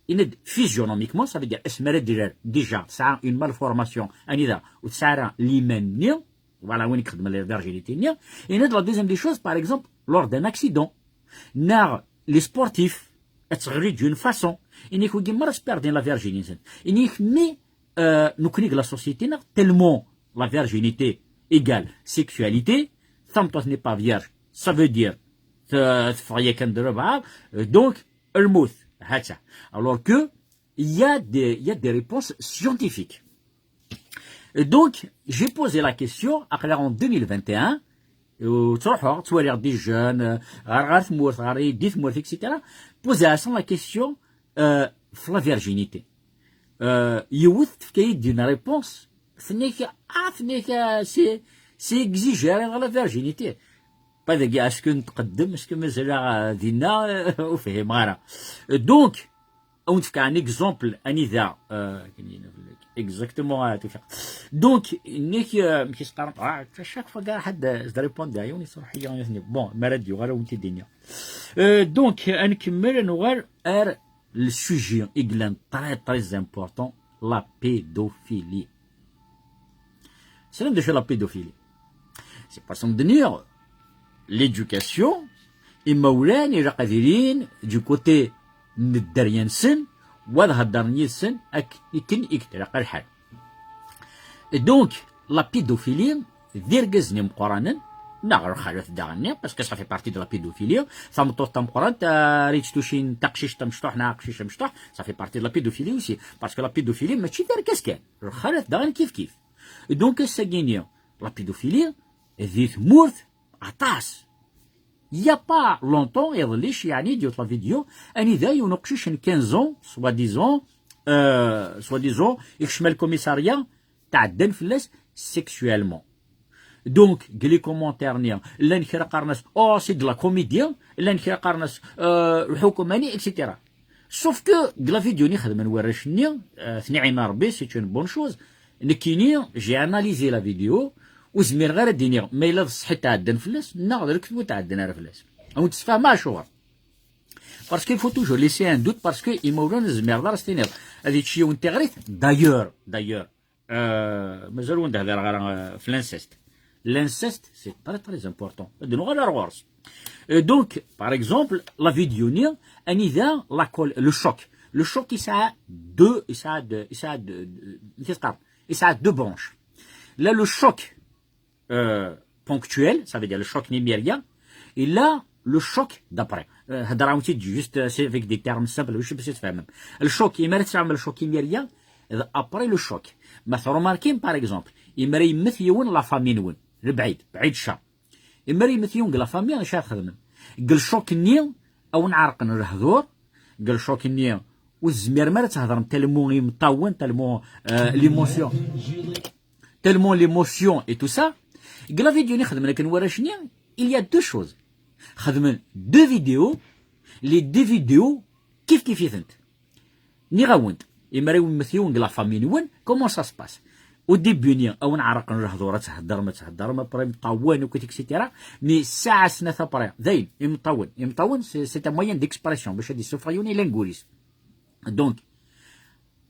yenna-d, physionomiquement, ça veut dire, asmi ara d-irar, déjà, tesɛa une malformation, anida, ur tesɛi ara liman-nni, voilà, win i ixedmen la virginité-nni. Yenna-d, la deuxième des choses, par exemple, lors d'un accident, neɣ les sportifs, ad teɣli d'une façon, inek wigi merra sperdin la virginité-nsen. Inek, mais, euh, nekkni deg la société-nneɣ, tellement la virginité égale sexualité, tameṭṭut n'est pas vierge, ça veut dire, te-, teffeɣ yakan d lbeɛḍ, euh, donc, lmut, ha-tt-a. Alors que, il y a des, il y a des réponses scientifiques. Et donc, j'ai posé la question, aql-aɣ en deux mille vingt et un, ur ttruḥuɣ, ttwaliɣ des jeunes, euh, ɣer, ɣer tmurt, ɣer di tmurt, et cetera. Posé-asen la question, euh, f la virginité. Euh, yiwet tefka-yi-d une réponse, tenna-k, ah, tenna-k, ah, c'est, c'est exagéré la virginité. Pas de, est-ce que nqeddem, est-ce que mazal, euh, dinna, euh, ur fhimeɣ ara. Euh, donc, ad wen-d-fkeɣ un exemple, anida, euh, exactement, euh, tufiq. Donc, nek, euh, mi s-qqaren, ah, chaque fois, kra ḥedd, euh, s-d-répondre, yiwen yesruḥ-iyi, bon, mi ara d-yuɣal, ad wen-t-id-iniɣ. Euh, donc, ad nkemmel, ad nuɣal ar le sujet i yellan très, très important, la pédophilie. Tessnem d acu la pédophilie? C'est parce que nniɣ, l'éducation, imawlan ilaq ad ilin du côté n dderya-nsen, wa ad heddren yid-sen ak-, akken i k-ilaq lḥal. Et donc, la pédophilie, d irgazen imeqqranen, neɣ lxalat daɣen-nni, parce que ça fait partie de la pédophilie, tameṭṭut tameqqrant, euh, ara yetttucin taqcict amecṭuḥ, neɣ aqcic amecṭuḥ, ça fait partie de la pédophilie aussi, parce que la pédophilie, mačči d argaz kan, lxalat daɣen kif kif. Et donc, ass-agi-nni, la pédophilie, di tmurt, aṭas. Il y a pas longtemps, iḍelli, yeɛni, d yiwet la vidéo, anida yiwen uqcic n quinze ans, soi-disant, euh, soi-disant, ikcem le commissariat, tɛeddan fell-as sexuellement. Donc, deg les commentaires-nni, llan kra qqaren-as, oh, c'est de la comédie, llan kra qqaren-as, euh, lḥukuma-nni, et cetera. Sauf que, deg la vidéo-nni xedmen warrac-nni, euh, tniɛima Rebbi, c'est une bonne chose. Nekkini, j'ai analysé la vidéo, ur zmireɣ ara ad d-iniɣ ma yella d ṣṣeḥ i tɛeddan fell-as, neɣ d lekdeb ur tɛeddan ara fell-as. Ad wen-d-sfehmeɣ acuɣer. Parce qu'il faut toujours laisser un doute, parce que imawlan ur zmireḍ ara s-tiniḍ ad yečč yiwen tiɣrit. D'ailleurs, d'ailleurs, euh, mazal ur d-hdireɣ ara, euh, f l'inceste. L'inceste, c'est très, très important. Ad nuɣal ar ɣur-s. Euh, donc, par exemple, la vidéo-nni, anida la col-, le choc. Le choc, il a deux, il a deux, il a deux, il a deux branches. Là, le choc, euh, ponctuel, ça veut dire le choc n imir-a, et là, le choc d'après. Euh, هضرة عاوتاني juste, euh, c'est avec des termes simples, je sais pas si tu fais même. Le choc, imi ara tesɛum le choc imir-a, d après le choc. Ma tṛumarkim, par exemple, imi ara yemmet yiwen la famille-nwen, lebɛid, bɛid cca. Imi ara yemmet yiwen deg la famille, acu ara txedmem? Deg le choc-nni, a wen-ɛerqen lehdur, deg le choc-nni, ur tezmirem ara ad thedrem tellement imeṭṭawen, tellement, euh, l'émotion. Tellement l'émotion et tout ça. Deg la vidéo-nni xedmen akken warrac-nni, il y a deux choses. Xedmen deux vidéos, les deux vidéos, kif kif-itent. Nniɣ-awen-d, imi ara yemmet yiwen deg la famille-nwen, comment ça se passe? Au début-nni, a wen-ɛerqen lehdur, ad theddrem, ad theddrem, après imeṭṭawen, akkit, et cetera. Mais ssaɛa snat après, dayen, imeṭṭawen. Imeṭṭawen, c'est, c'est un moyen d'expression, bac ad yessufeɣ yiwen ilangulis. Donc,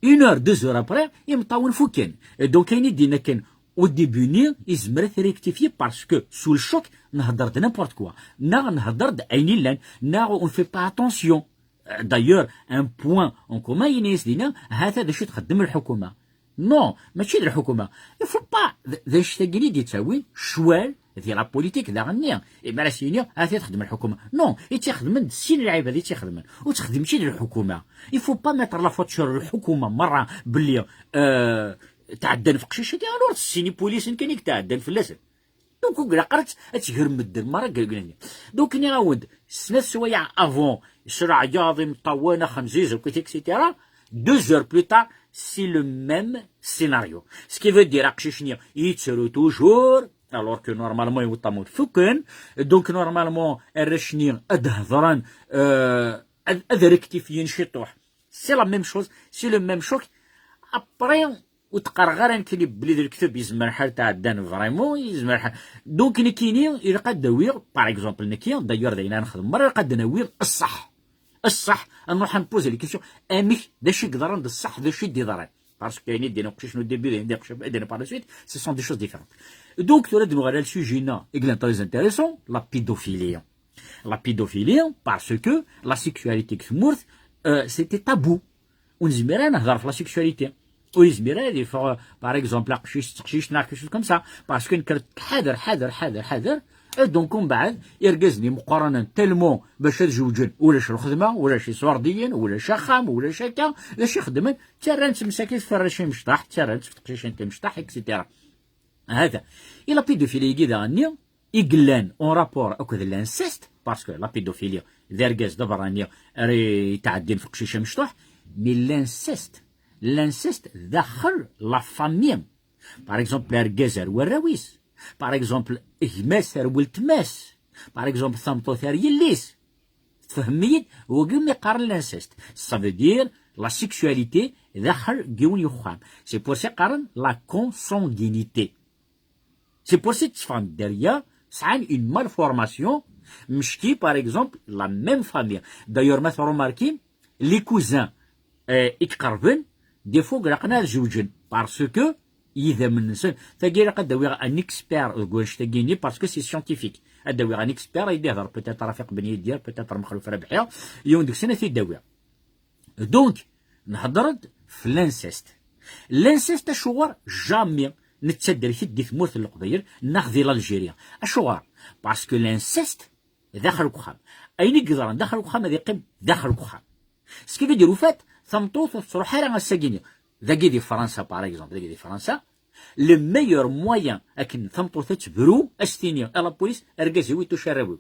une heure, deux heures après, imeṭṭawen fukken. Et donc, ayen i d-yenna kan au début-nni, izmer ad t-rectifier parce que sous le choc, nhedder-d n'importe quoi. Neɣ nhedder-d ayen illan, neɣ on ne fait pas attention. Euh, d'ailleurs, un point en commun, yenna-yas dinna, hata d acu txeddem lḥukuma. Non, mačči d lḥukuma. Il faut pas, d, d anect-agi i d-yettawin ccwal di la politique daɣen-nni. Imi ara s-yini, hata i txeddem lḥukuma. Non, i tt-ixedmen d sin lɛibad i tt-ixedmen. Ur txeddem mačči d lḥukuma. Il faut pas mettre la faute sur lḥukuma merra belli, euh, tɛeddan f qcic-agi, alors d sin ipulisen kan i yetɛeddan fell-asen. Donc, ur ilaq ara ad, ad tger medden merra deg, deg, deg. Donc, nniɣ-awen-d, snat swayeɛ avant, s leɛyaḍ, imeṭṭawen, axenziz, akkit, et cetera. Deux heures plus tard, c'est le même scénario. Ce qui veut dire, aqcic-nni yettru toujours, alors que normalement, iweṭṭawen fukken. Donc, normalement, arrac-nni ad hedren, euh, ad, ad rectifien ciṭuḥ. C'est la même chose, c'est le même choc. Après, ur d-qqareɣ ara nekkini belli d lekdeb, yezmer lḥal tɛeddan vraiment, yezmer lḥal. Donc, nekkini, ilaq ad d-awiɣ, par exemple, nekki, d'ailleurs, d ayen ara nexdem merra, ilaq ad d-nawi ṣṣeḥ. Ṣṣeḥ, ad nruḥ ad nposer les questions, amek, d acu i yeḍran d ṣṣeḥ, d acu i d-yeḍran. Parce que ayen i d-yenna uqcic n au début, d ayen i d-yenna uqcic, d ayen par la suite, ce sont des choses différentes. Donc, tura ad nuɣal ar le sujet-nni, i yellan très intéressant, la pédophilie. La pédophilie, parce que la sexualité deg tmurt, euh, c'était tabou. Ur nezmir ara ad nehder ɣef la sexualité. Ur yezmir ara ad yeffeɣ, par exemple, aqcic s teqcict neɣ quelque chose comme ça. Parce que nekker ḥader, ḥader, ḥader, ḥader. Et donc, umbeɛd, irgazen imeqqranen tellement bac ad zewǧen, ulac lxedma, ulac iṣurdiyen, ulac axxam, ulac akka, d acu i xeddmen? Ttarran-tt msakit f warrac imecṭaḥ, ttarran-tt f teqcicin timecṭaḥ, et cetera. Hada. I la pédophilie-agi daɣen-nni, i yellan en rapport akked l'inceste, parce que la pédophilie, d argaz d aberrani ara yetɛeddin f uqcic amecṭuḥ, mais l'inceste, l'inceste daxel la famille. Par exemple, argaz ar warraw-is. Par exemple, gma-s ar weltma-s. Par exemple, tameṭṭut ar yelli-s. Tfehmem-iyi-d? Wagi mi qqaren l'inceste. Ça veut dire la sexualité daxel n yiwen uxxam. C'est pour ça i qqaren la consanguinité. C'est pour ça i tteffɣen dderya sɛan une malformation, mecki, par exemple, la même famille. D'ailleurs, ma tṛumarkim, les cousins, euh, i iqerben, des fois, ilaqen ad zewǧen, parce que yidammen-nsen. Tagi, ilaq ad d-awiɣ un expert deg wannect-agi-nni, parce que c'est scientifique. Ad d-awiɣ un expert, ad d-ihder peut-être Rafiq Ben Yidir, peut-être Mexluf Rabeḥi, yiwen deg-sen ad t-id-awiɣ. Donc, nhedder-d f l'inceste. L'inceste, acuɣer jamais nettadder-it-id di tmurt n Leqbayel neɣ di l'Algérie? Acuɣer? Parce que l'inceste, daxel n uxxam. Ayen i yeḍran daxel n uxxam ad yeqqim daxel n uxxam. Ce qui veut dire, au fait, tameṭṭut ur tettruḥ ara ass-agi-nni. Dagi di Fransa, par exemple, dagi di Fransa, le meilleur moyen akken tameṭṭut ad tebru, ad s-tini à la police, argaz-iw ituc arraw-iw.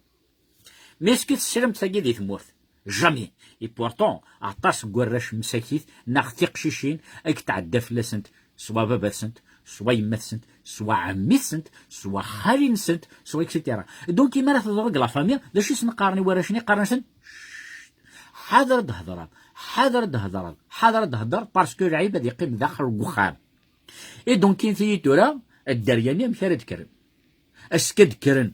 Mais est-ce que teslam tagi di tmurt? Jamais. Et pourtant, aṭas n warrac msakit neɣ tiqcicin i yetɛedda fell-asent ṣṣwab baba-tsent, Swa yemma-tsent, swa ɛemmi-tsent, swa xali-nsent, swa et cetera. Donc, imi ara teḍru deg la famille, d acu i sen-qqaren i warrac-nni? Qqaren-asen, ḥader ad d-thedreḍ, ḥader ad d-thedreḍ, ḥader ad d-thedreḍ, parce que lɛib ad yeqqim daxel n uxxam. Et donc, inti-yi tura, dderya-nni amek ara d-kkren? Est-ce que ad d-kkren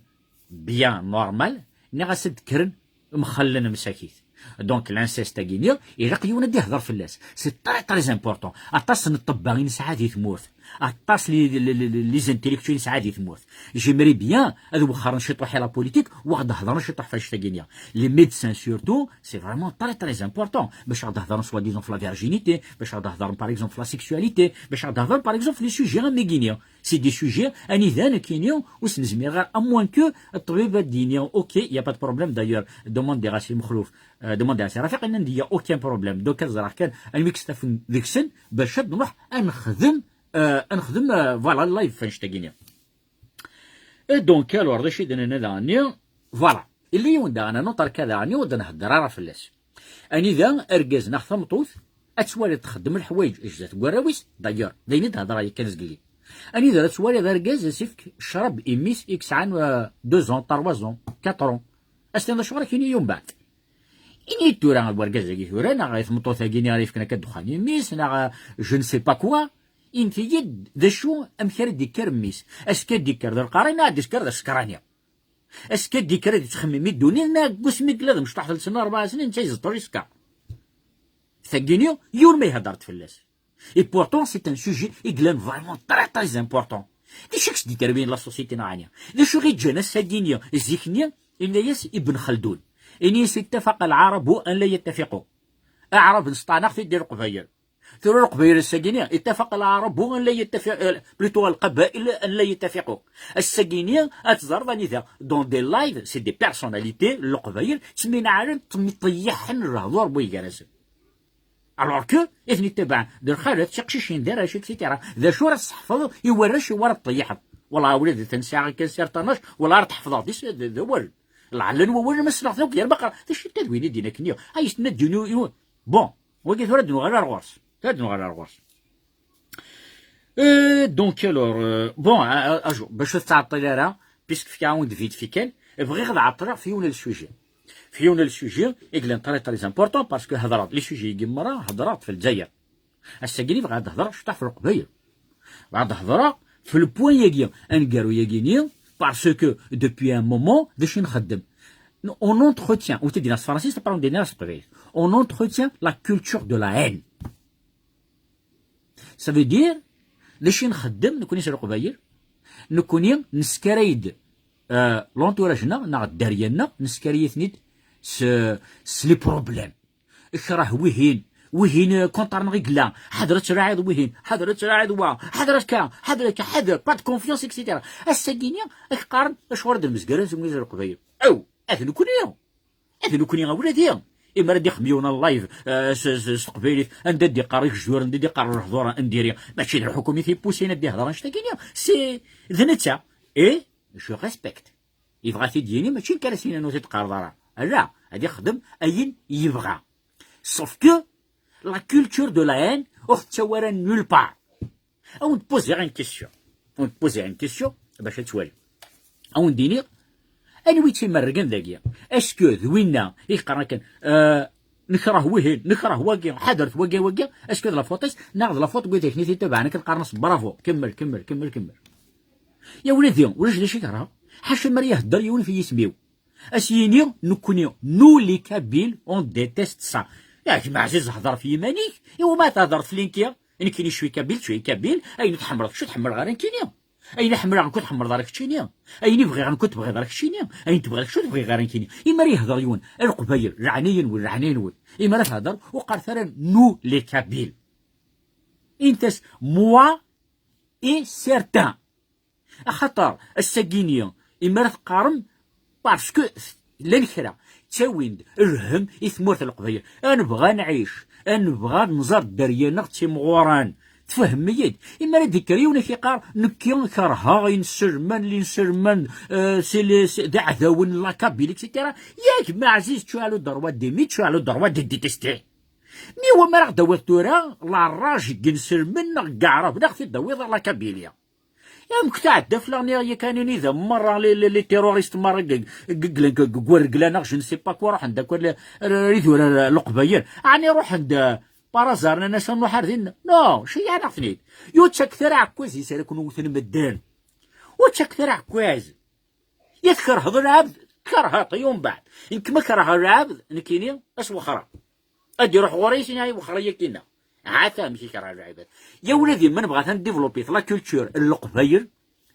bien normal, neɣ est-ce ad d-kkren mxellen msakit? Donc, l'inceste-agi-nni, ilaq yiwen ad d-ihder fell-as. C'est très, très important. Aṭas n ṭṭebba i nesɛa di tmurt. Aṭas li, li, li, li, les intellectuels i nesɛa di tmurt. J'aimerais bien ad wexxren ciṭuḥ i la politique, u ad d-hedren ciṭuḥ f annect-agi-nni. Les médecins surtout, c'est vraiment très, très important. Bac ad d-hedren soi-disant f la virginité, bac ad d-hedren par exemple f la sexualité, bac ad d-hedren par exemple f les sujets am wigi-nni. C'est des sujets anida nekkini ur s-nezmir ara, à moins que ṭṭbib ad d-yini, ok, il y a pas de problème, d'ailleurs, demande-as i Mexluf, euh, demande-as i Rafiq, nnan-d, il y a aucun problème. Donc, ad ẓreɣ kan anwi i yestafen deg-sen, bac ad nruḥ ad nexdem, euh, ad nexdem, euh, voilà, live f annect-agi-nni. Et donc, alors, d acu i d-nenna daɣenni? Voilà. Illa yiwen daɣen, un autre cas daɣenni, ur d-nhedder ara fell-as. Anida argaz neɣ tameṭṭut ad twaliḍ txeddem leḥwayeǧ zdat n warraw-is, d'ailleurs, d ayen i d-hedreɣ yakan zgelli. Anida ara twaliḍ argaz ad s-ifk ccrab i mmi-s i yesɛan, euh, deux ans, trois ans, quatre ans. Ad s-tiniḍ acuɣer akken i yumbeɛd. Ini-yi-d tura, wergaz-agi tura, neɣ i tmeṭṭut-agi-nni ara yefken akka ddexxan i mmi-s, neɣ, euh, je ne sais pas quoi. Init-iyi-d d acu, amek ara d-ikker mmi-s. Est-ce que ad d-ikker d lqari, neɣ ad d-ikker d asekrani? Est-ce que ad d-ikker ad yettxemmim i ddunit, neɣ deg wasmi yella d amecṭuḥ telt snin, rebɛa snin, netta izeṭṭur isekkeṛ? Tagi-nni, yiwen ma ihedder-d fell-as. Et pourtant, c'est un sujet i yellan vraiment très, très important. D acu i s-d-iterwin la société neɣ ɛni? D acu i ɣ-iǧǧan ass-agi-nni, zik-nni, yenna-yas Ibn Khaldun, ini-as: اتفق العرب أن لا يتفقوا. Aɛrab n Sṭanaɣ-t-id i Leqbayel. Tura Leqbayel ass-agi-nni, اتفق العرب أن لا يتفق، euh, plutôt القبائل أن لا يتفقوا. Ass-agi-nni, ad teẓreḍ anida, dans des lives, c'est des personnalités, Leqbayel, ttminɛalen, ttmiṭeyyiḥen lehdur n way gar-asen. Alors que, i ten-ittabaɛen, d lxalat, d tiqcicin, d arrac, et cetera. D acu ara tesseḥfeḍ i warrac i wara tṭeyyiḥeḍ? Wallah, a wlad, atan sɛiɣ kan certains âges, wallah ara tḥefḍeḍ, d is-, d, d awal. Lɛella n wawal, ma ssneɣ-t akk, yerba qqar, d acu n tadwin i d-yenna akken-nni? Ay, s-, n ad d-yini, bon, wagi tura ad nuɣal ar ɣur-s. Tura ad nuɣal ar ɣur-s. Euh, donc, alors, euh, bon, à, à, à jour, bac ur tettɛeṭṭil ara, puisque fkiɣ-awen-d vite fait kan, bɣiɣ ad ɛeṭṭleɣ f yiwen n le sujet. F yiwen n le sujet, i yellan très, très important, parce que hedreɣ-d les sujets-agi merra, hedreɣ-d f Lezzayer. Ass-agi-nni bɣiɣ ad hedreɣ cṭaḥ f Leqbayel. Bɣiɣ ad hedreɣ f le point-agi, aneggaru-agi-nni, parce que depuis un moment, d acu i nxeddem? On entretient, ur t-id-yenna s tefransist, après on d-yenna s teqbaylit. On entretient la culture de la haine. Ça veut dire, d acu i nxeddem, nekkni s Leqbayel, nekkni neskaray-d, euh, l'entourage-nneɣ, neɣ dderya-nneɣ, neskaray-iten-id s, s les problèmes. Ikreh wihin, wihin, euh, contre-nneɣ i yella, ḥader ad tlaɛiḍ wihin, ḥader ad tlaɛiḍ wa, ḥader akka, ḥader akka, ḥader, pas de confiance, et cetera. Ass-agi-nni, ad k-qqaren, acuɣer ad nmezgar anezmumeg s Leqbayel? Aw, ad nekkni! Ad nekkni a wladi. Imi ara d-ixdem yiwen n live, eh, s, s, s teqbaylit, anda d-iqqar igejduren, anda d-iqqar lehdur n diri, mačči d lḥukum i t-ipusin ad d-ihder annect-agi-nni. Si, d netta. Et je respecte. Yebɣa ad t-id-yini, mačči nekk ara s-yinin ur t-id-qqareḍ ara. Ala, ad ixdem ayen yebɣa. Sauf que la culture de la haine ur tettawi ara nulle part. A wen-d-poser une question. A wen-d-poser une question, bac ad twalim. A wen-d-iniɣ, anwi i tt-imerrgen dagi? Est-ce que d winna i yeqqaren akken, euh, nekreh wihin, nekreh wagi, ḥadret wagi, wagi, est-ce que d la faute-is, neɣ d la faute n wid akken i t-itabaɛen akken qqaren-as bravo, kemmel, kemmel, kemmel, kemmel. Ya wladi, ulac d acu i kerheɣ. Ḥaca mi ara ihedder yiwen f yisem-iw. Ad s-yini, nekkni, nous les Kabyles, on déteste ça. Yak, ma ɛziz, hder f yiman-ik, iwa ma thedreḍ f linki? Nekkini, je suis kabyle, tu es kabyle, ayen tḥemmleḍ kečč, ur tḥemmleḍ ara nekkini. Ayen ḥemmleɣ nekk, ur tḥemmleḍ ara keččini. Ayen i bɣiɣ nekk, ur tebɣiḍ ara keččini. Ayen tebɣiḍ kečč, ur tebɣiɣ ara nekkini. Imi ara yehder yiwen, a Leqbayel, leɛnaya-nwen, leɛnaya-nwen. Imi ara thedreḍ, ur qqaret ara nous les Kabyles. Init-as, moi et certains. Axaṭer ass-agi-nni, imi ara teqqarem, parce que llan kra ttawin-d lhemm i tmurt n Leqbayel. Ad nebɣu ad nɛic, ad nebɣu ad nẓer dderya-nneɣ d timɣuran. Tfehmem-iyi-d? Imi ara d-ikker yiwen ad k-iqqar, nekki kerheɣ inselmen, l'inselmen, euh, c'est les, c'est, d iɛdawen n la Kabylie, et cetera. Yak, ma ɛziz, tu as le droit d'aimer, tu as le droit de détester. Mi wa mi ara ɣ-d-tawiḍ tura la rage n yinselmen neɣ n yeɛraben, a ɣ-t-id-tawiḍ ar la Kabylie. Amek tɛedda fell-aɣ-nni yakan anida merra les, les, les terroristes merra g-, g-, g-, g-, g-, g-, regla-nneɣ, je ne sais pas quoi, ruḥen-d akk ar, ar, ar idurar n Leqbayel. Ɛni ruḥen-d, euh, par hasard, nnan-as ad nruḥ ar din? Non, ceyyeɛ-aɣ-ten-id. Ur ttakket ara aɛekkaz-is ara ken-wten medden. Ur ttakket ara aɛekkaz. Ya tkerheḍ lɛebd, tkerheḍ-t, i umbeɛd. Nekk ma kerheɣ lɛebd, nekkini, ad s-wexxreɣ. Ad iruḥ ɣur-i, sin ay wexxer-iyi akkinna. Ha-t amek i kerheɣ lɛibad. Ya ula d imma nebɣa ad développer la culture n Leqbayel,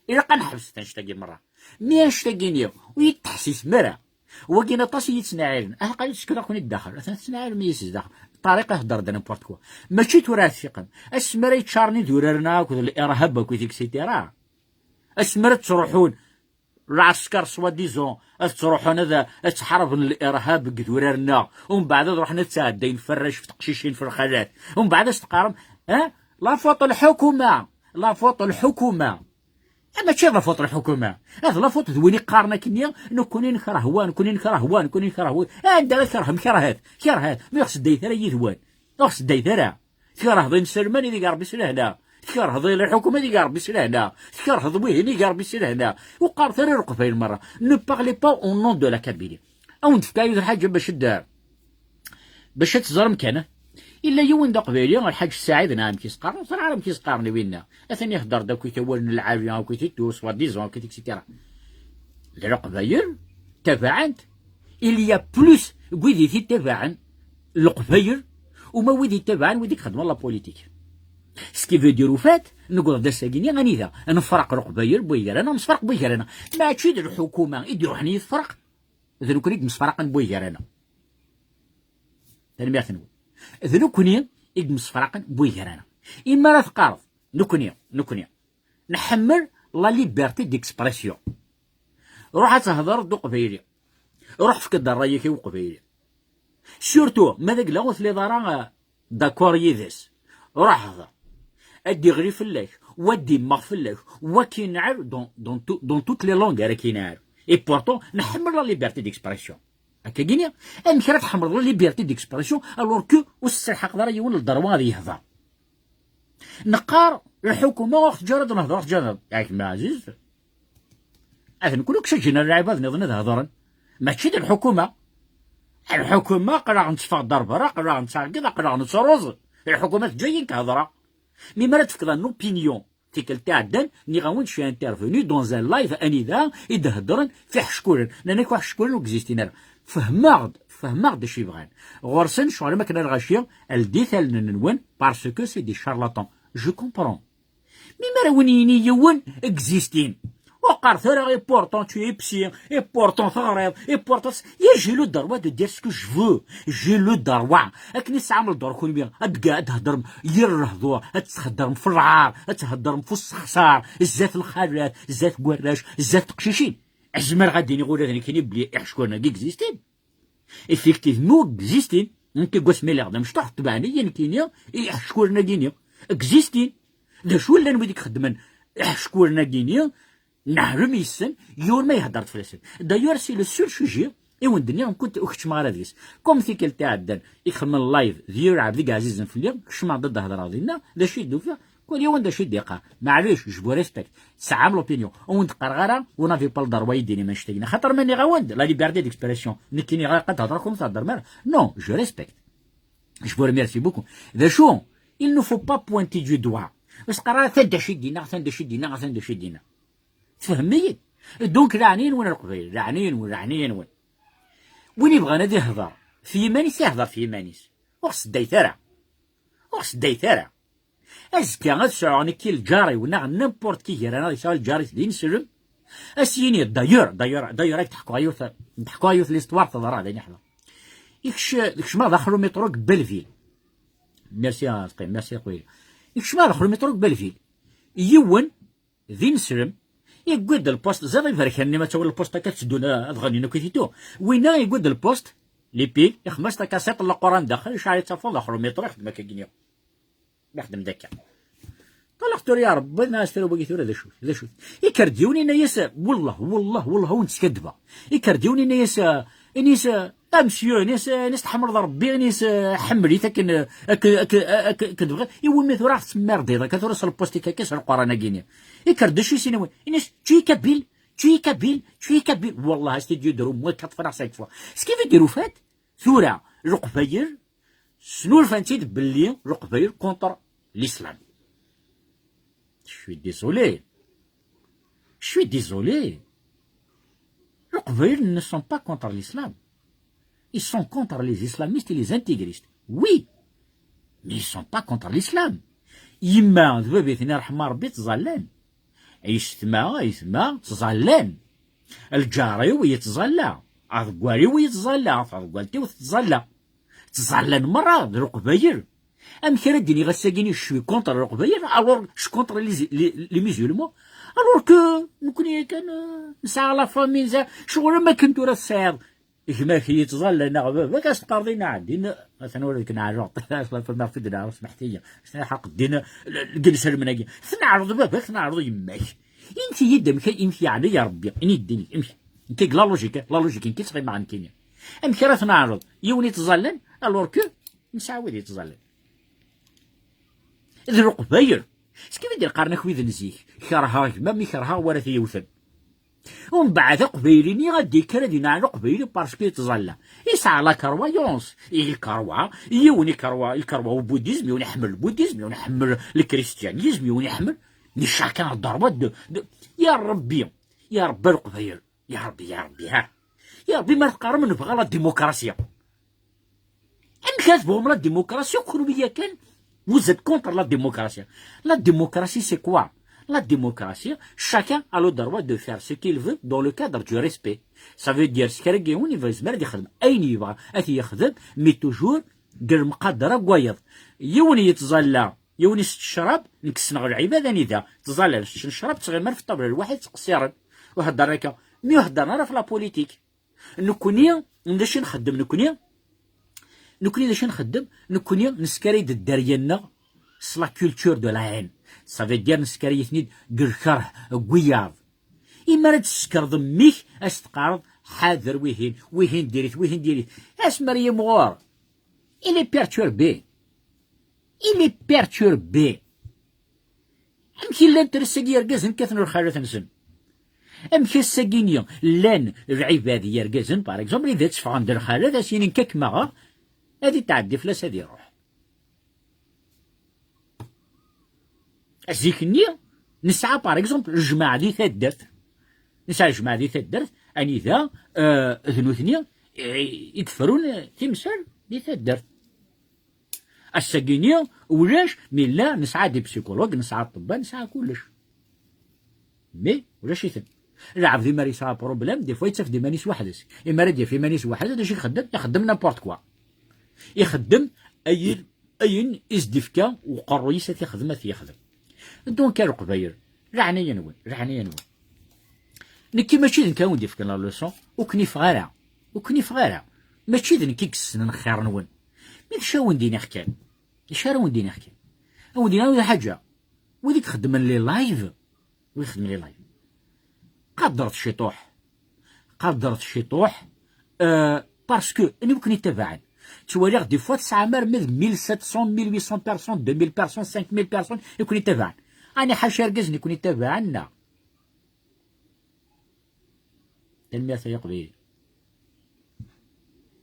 ilaq ad neḥbes annect-agi merra. Mi annect-agi-nni ur yi-d-teḥsisem ara. Wagin aṭas i yi-ttnaɛilen. Ah, qali tsekkeḍ akk-nni daxel. Atan tettnaɛilem-iyi si zdaxel. Ṭariq ihedder-d n'importe quoi. Mačči tura ad tfiqem. Asmi ara yeččaren idurar-nneɣ akked l'irhab akkit, et cetera. Asmi ara ttruḥun lɛesker soi-disant ad ttruḥun ad, ad ttḥarben l'irhab deg idurar-nneɣ, umbeɛd ad ruḥen ad ttɛeddayen ferrac f teqcicin f lxalat, umbeɛd ad s-teqqarem, eh, la faute n lḥukuma, la faute n lḥukuma. Eh, mačči d la faute n lḥukuma, eh, d la faute d win iqqaren akkenni, nekkni nekreh wa, nekkni nekreh wa, nekkni nekreh wa. Eh, anda ara tkerhem? Kerhet, kerhet, ma ur ɣ-seddayet ara yid-wen, ur ɣ-seddayet ara. Tkerheḍ inselmen, ideg Ṛebbi s lehna. Tkerheḍ lḥukuma, ideg Ṛebbi s lehna. Tkerheḍ wihin, ideg Ṛebbi s lehna. Ur qqaret ara i Leqbayel merra. Ne parlez pas au nom de la Kabylie. Ad wen-d-fkeɣ yiwet lḥaǧa bac ad, bac ad teẓrem kan. Illa yiwen d Aqbayli, Lḥaǧ Saɛid, neɣ amek i s-qqaren, ur ẓriɣ ara amek i s-qqaren i winna. Atan ihedder-d akkit awal n lɛali, akkit i tus, soi-disant, akkit, et cetera. D Leqbayel, tabaɛent, il y a plus n wid i t-ittabaɛen Leqbayel, uma wid ittabaɛen wid i ixeddmen la politique. Ce qui veut dire, au fait, newweḍ-d ass-agi-nni anida nefreq Leqbayel n way gar-aneɣ, nesferq n way gar-aneɣ. Mačči d lḥukuma i d-iruḥen i yi-tefreq, d nekkni i yemsefraqen n way gar-aneɣ. Tanemmirt-nwen. D nekkni i yemsefraqen n way gar-aneɣ. Imi ara teqqareḍ, nekkni, nekkni, nḥemmel la liberté d'expression. Ruḥ ad thedreḍ d uqbayli. Ruḥ efk-d ṛṛay-ik i uqbayli. Surtout, ma d agla ur telliḍ ara, euh, d'accord yid-s. Ruḥ hder. Ad d-iɣli fell-ak, wa ad d-immeɣ fell-ak, wa ad k-inɛel dans, dans tout, dans toutes les langues ara k-inɛel. Et pourtant, nḥemmel la liberté d'expression. Akka gini, amek ara tḥemmleḍ la liberté d'expression alors que ur s-telḥaqeḍ ara yiwen le droit ad yehder? Neqqar, lḥukuma ur ɣ-teǧǧa ara ad nehder, ur ɣ-teǧǧa ara ad nehder. Yak, ma ɛziz, Atan kul akk ǧǧin lɛibad nniḍen ad hedren. Mačči d lḥukuma. Lḥukuma, aql-aɣ netteffeɣ-d ar berra, aql-aɣ nettɛeggiḍ, aql-aɣ nettruẓ. Lḥukuma teǧǧa-yi nekk hedreɣ. Mi mi ara d-tefkeḍ une opinion, tikkelt iɛeddan, nniɣ-awen-d, je suis intervenu dans un live anida i d-heddren f iḥeckulen. Nnan-ak iḥeckulen ur existin ara. Fehmeɣ-d, fehmeɣ-d acu i bɣan. Ɣur-sen, ccɣel am akken a lɣaci, ldit allen-nwen, parce que c'est des charlatans. Je comprends. Mi mi ara wen-yini yiwen existin, ur qqaret ara et pourtant tu es psy, et pourtant teɣriḍ, et pourtant, ya, j'ai le droit de dire ce que je veux, j'ai le droit. Akken i tesɛam le droit kunwi ad d-, ad d-theddrem yir lehdur, ad theddrem f lɛar, ad theddrem f usexsar, zdat lxalat, zdat warrac, zdat teqcicin. Zemreɣ ad d-iniɣ ula d nekkini belli iḥeckulen-agi existin. Effectivement, existin. Nekk deg wasmi lliɣ d amecṭuḥ, tebɛen-iyi nekkini, i iḥeckulen-agi-ni. Existin. D acu llan wid i ixeddmen iḥeckulen-agi-ni? Neḥlem yes-sen, yiwen ma ihedder-d fell-asen. D'ailleurs, c'est le seul sujet i wen-d-nniɣ, nekkni ur keččmeɣ ara deg-s. Comme tikkelt iɛeddan, i ixedmen live d yir lɛebd i yeɛzizen fell-i, kecmeɣ-d ad d-hedreɣ dinna, d acu i d-ufiɣ, kul yiwen d acu i d-iqqar. Maɛlic, je vous respecte. Tesɛam l'opinion. Ur wen-d-qqareɣ ara, vous n'avez pas le droit ad d-tinim annect-agi. Xaṭer ma nniɣ-awen-d, la liberté d'expression. Nekkini ɣer qad hedreɣ, ur theddrem ara. Non, je respecte. Je vous remercie beaucoup. D acu? Il ne faut pas pointer du doigt. Ur s-qqar ara atan d acu i d-yenna, atan d acu i d-yenna, atan d acu i d-yenna. Tfehmem-iyi? Donc, leɛnaya-nwen a Leqbayel, leɛnaya-nwen, leɛnaya-nwen. Win ibɣan ad ihder f yiman-is, ihder f yiman-is. Ur ɣ-seddayet ara. Ur ɣ-seddayet ara. Azekka ad sɛuɣ nekki lǧar-iw neɣ n'importe qui gar-aneɣ yesɛa lǧar-is d ineslem, ad s-yini, d'ailleurs, d'ailleurs, d'ailleurs, ad k-d-ḥkuɣ yiwet, d-ḥkuɣ yiwet l'histoire teḍra d ayen iḥḍer. Ikc-, kecmeɣ daxel umiṭru deg Belleville. Merci a Leqbayel, merci a Leqbayel. Ikcem daxel umiṭru deg Belleville. Yiwen d ineslem, yewwi-d lpost, ẓer iberkan-nni ma ttawin lpost akka tteddun, eh, ad ɣnin akk i titu. Winna yewwi-d lpost, les piles, ixdem-as takasiṭ n Leqran daxel, iceɛl-itt afud daxel umiṭru, ixdem akka gini. Ixdem d akka. Ṭalleɣ tura ya Rebbi, nna-as tura wagi tura d acu, d acu. Ikker-d yiwen, inna-yas, wellah, wellah, wellah, ur wen-skaddbeɣ. Ikker-d yiwen, inna-yas, inna-yas, Monsieur, ini-as, eh, ini-as tḥemmleḍ Rebbi, ini-as, eh, ḥemmel-it akken, eh, akken, akken, akken, akken tebɣiḍ. Iwumi tura ɣ-tettemmirdiḍ akka tura s lpustik akka s leqran-agi-nni? Ikker-d acu i s-iniwen? Ini-as, tu es kabyle, tu es kabyle, tu es kabyle. Wallah, c'est Dieu de moi, quatre fois, cinq fois. Ce qui veut dire, au fait, tura, Leqbayel, snulfan-tt-id belli Leqbayel contre l'islam. Je suis désolé. Je suis désolé. Leqbayel ne sont pas contre l'islam. Ils sont contre les islamistes et les intégristes. Oui. Mais ils sont pas contre l'islam. Yemma d baba-tsen, iṛḥem Ṛebbi, ttẓallan. Yessetma, ayetma, ttẓallan. Lǧar-iw yettẓalla. Aḍeggal-iw yettẓalla. Taḍeggalt-iw tettẓalla. Ttẓallan merra d Leqbayel. Amek ara d-iniɣ ass-agi-nni je suis contre Leqbayel, alors je suis contre les, les, les musulmans, alors que nekkni kan, euh, nesɛa la famille, nesɛa ccɣel am akken tura tesɛiḍ gma-k yettẓalla neɣ baba-k, ad s-teqqareḍ i nɛeddin, atan ur ken-ɛerreɣ, ɣef i d-neɛreḍ, smeḥt-iyi, s ḥaq ddin, deg inselmen-agi, tneɛreḍ baba-k, tneɛreḍ yemma-k. Init-iyi-d amek, amek yeɛni ya Rebbi, ini-d, ini-d, amek? Nekk deg la logique, la logique, nekk i ttɣimeɣ nekkini. Amek ara tneɛreḍ yiwen yettẓallan, alors que nesɛa wid yettẓallan? D Leqbayel. S kif i d-qqaren akk wid n zik, kerheɣ gma-m, i kerheɣ wara t-yewten. Umbeɛd Aqbayli-nni ad d-yekker ad ineɛl Aqbayli parce que yettẓalla. Yesɛa la croyance. Il croit, yiwen ikerwa, ikerwa au bouddhisme, yiwen iḥemmel le bouddhisme, yiwen iḥemmel le christianisme, yiwen iḥemmel, mais chacun a droit de, de, ya Rebbi, ya Rebbi a Leqbayel, ya Rebbi, ya Rebbi, ha. Ya Rebbi, ma teqqarem nebɣa la démocratie. Amek ad tebɣum la démocratie, kenwi yakan, vous êtes contre la démocratie. La démocratie, c'est quoi? La démocratie, chacun a le droit de faire ce qu'il veut dans le cadre du respect. Ça veut dire, s kra n yiwen yezmer ad yexdem ayen yebɣa ad t-yexdem, mais toujours deg lemqadra n wayeḍ. Yiwen yettẓalla, yiwen isett ccrab, nekk ssneɣ lɛibad anida ttẓallan seččen ccrab, ttɣiman ɣef ṭṭabla lwaḥid ttqeṣṣiren. Ur heddren akka, mi ur heddren ara ɣef la politique. Nekkni, d acu i nxeddem nekkni? Nekkni d acu i nxeddem? Nekkni neskaray-d dderya-nneɣ s la culture de la haine. Ça veut dire neskaray-iten-id deg lkerh, deg wiyaḍ. Imi ara d-tsekreḍ mmi-k, ad s-teqqareḍ, ḥader wihin, wihin diri-t, wihin diri-t. Asmi ara yimɣur, il est perturbé. Il est perturbé. Amek i llan ass-agi yergazen kkaten lxalat-nsen? Amek ass-agi-nni llan lɛibad yergazen, par exemple, i d ad tteffɣen d lxalat, ad s-yinin kakk maɣa, ad itɛeddi fell-as ad iruḥ. Zik-nni, nesɛa, par exemple, lejmaɛ di taddart. Nesɛa lejmaɛ di taddart, anida, euh, d nutni i, i d-ferrun timsal di taddart. Ass-agi-nni ulac, mi nella nesɛa des psychologues, nesɛa aṭebba, nesɛa kullec. Mais ulac-iten. Lɛebd imi ara yesɛa problème, des fois yettaf-d iman-is weḥd-s. Imi ara d-yaf iman-is weḥd-s, d acu i ixeddem? Ixeddem n'importe quoi. Ixeddem ayen, ayen i s-d-ifka uqerruy-is ad t-ixdem, ad t-yexdem. Donc, a Leqbayel, leɛnaya-nwen, leɛnaya-nwen. Nekki mačči d nekk ara wen-d-ifken la leçon, ur ken-ifeɣ ara. Ur ken-ifeɣ ara. Mačči d nekk i yessnen xir-nwen. Mi d acu ara wen-d-iniɣ kan? D acu ara wen-d-iniɣ kan? Ad wen-d-iniɣ lḥaǧa. Wid i ixeddmen les lives, wid ixeddmen les lives, qadret ciṭuḥ. Qadret ciṭuḥ, euh, parce que anwa i ken-ittabaɛen? Ttwaliɣ des fois tesɛam arma d mille sept cents, mille huit cents personnes, deux mille personnes, cinq mille personnes i ken-ittabaɛen. Ɛni ḥaca irgazen i ken-ittabaɛen, neɣ? Tanemmirt ay Iqbayliyen.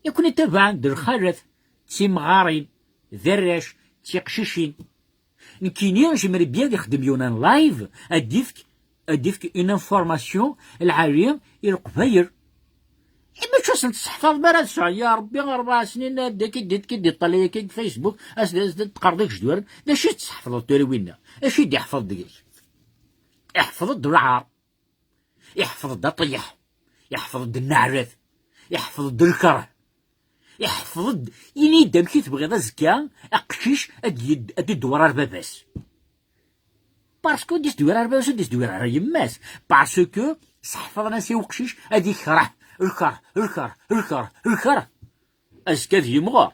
I ken-ittabaɛen d lxalat, d timɣarin, d arrac, d tiqcicin. Nekkini, j'aimerais bien ad ixdem yiwen un live, ad d-ifk, ad d-ifk une information lɛali i Leqbayel. I mačči ad sen-tesseḥfaḍem ara ad sɛun, ya Rebbi, rebɛa snin, ad d-, ad d-, ad d-iṭṭalay akka deg Facebook, ad s-, ad s-, ad d-teqqareḍ i ijeddaren, d acu i tesseḥfḍeḍ tura winna? D acu i d-iḥfeḍ deg-k? Iḥfeḍ-d lɛar. Iḥfeḍ-d aṭiyeḥ, iḥfeḍ-d nneɛlat, iḥfeḍ-d lkeṛh, iḥfeḍ-d, ini-d amek i tebɣiḍ azekka aqcic ad d-yed-, ad d-idewwer ar baba-s. Parce que ur d-isdewwir ara baba-s, ur d-isdewwir ara yemma-s. Parce que seḥfeḍen-as i uqcic ad ikreh lkeṛh, lkeṛh, lkeṛh, lkeṛh. Azekka ad yimɣur.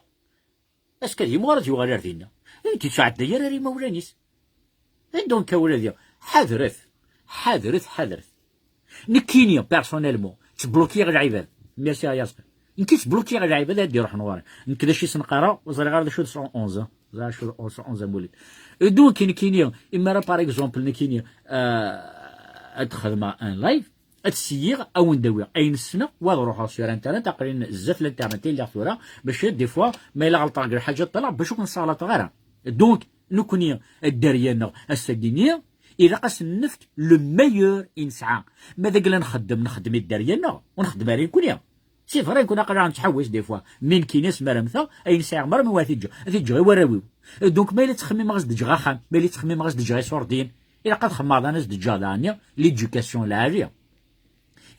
Azekka ad yimɣur ad yuɣal ar dinna. Ur d-yettɛedday ara ar imawlan-is. Et donc, a wladi, ḥadret, ḥadret, ḥadret. Nekkini, personnellement, ttblokiɣ lɛibad. Merci a Yasin. Nekk i ttblukiɣ lɛibad ad d-iruḥen ɣur-i. Nekk d acu i sen-qqareɣ, ur ẓriɣ ara d acu d cent onze. Ẓriɣ acu d cent onze am wulid. Donc, nekkini, imi ara, par exemple, nekkini, euh, ad xedmeɣ un live, ad syiɣ, ad wen-d-awiɣ ayen ssneɣ, wa ad ruḥeɣ sur internet, aql-in zdat l'internet i lliɣ tura, bac des fois, ma yella ɣelṭeɣ deg lḥaǧa ṭṭalaɣ, bac ur ken-ssaɣlaṭeɣ ara. Donc, nekkni, dderya-nneɣ, ass-agi-nni, ilaq ad sen-nefk le meilleur i nesɛa. Ma d agla nxeddem, nxeddem i dderya-nneɣ, ur nxeddem ara i nekkni. C'est vrai, nekkni aql-aɣ nettḥewwis des fois, mais nekkini asmi ara mmteɣ, ayen sɛiɣ merra mi ara t-ǧǧeɣ, ad t-ǧǧeɣ i warraw-iw. Donc, ma yella ttxemmimeɣ ad s-d-ǧǧeɣ axxam, ma yella ttxemmimeɣ ad s-d-ǧǧeɣ iṣurdiyen, ilaq ad xemmeɣ daɣen ad s-d-ǧǧeɣ daɣen l'éducation lɛali.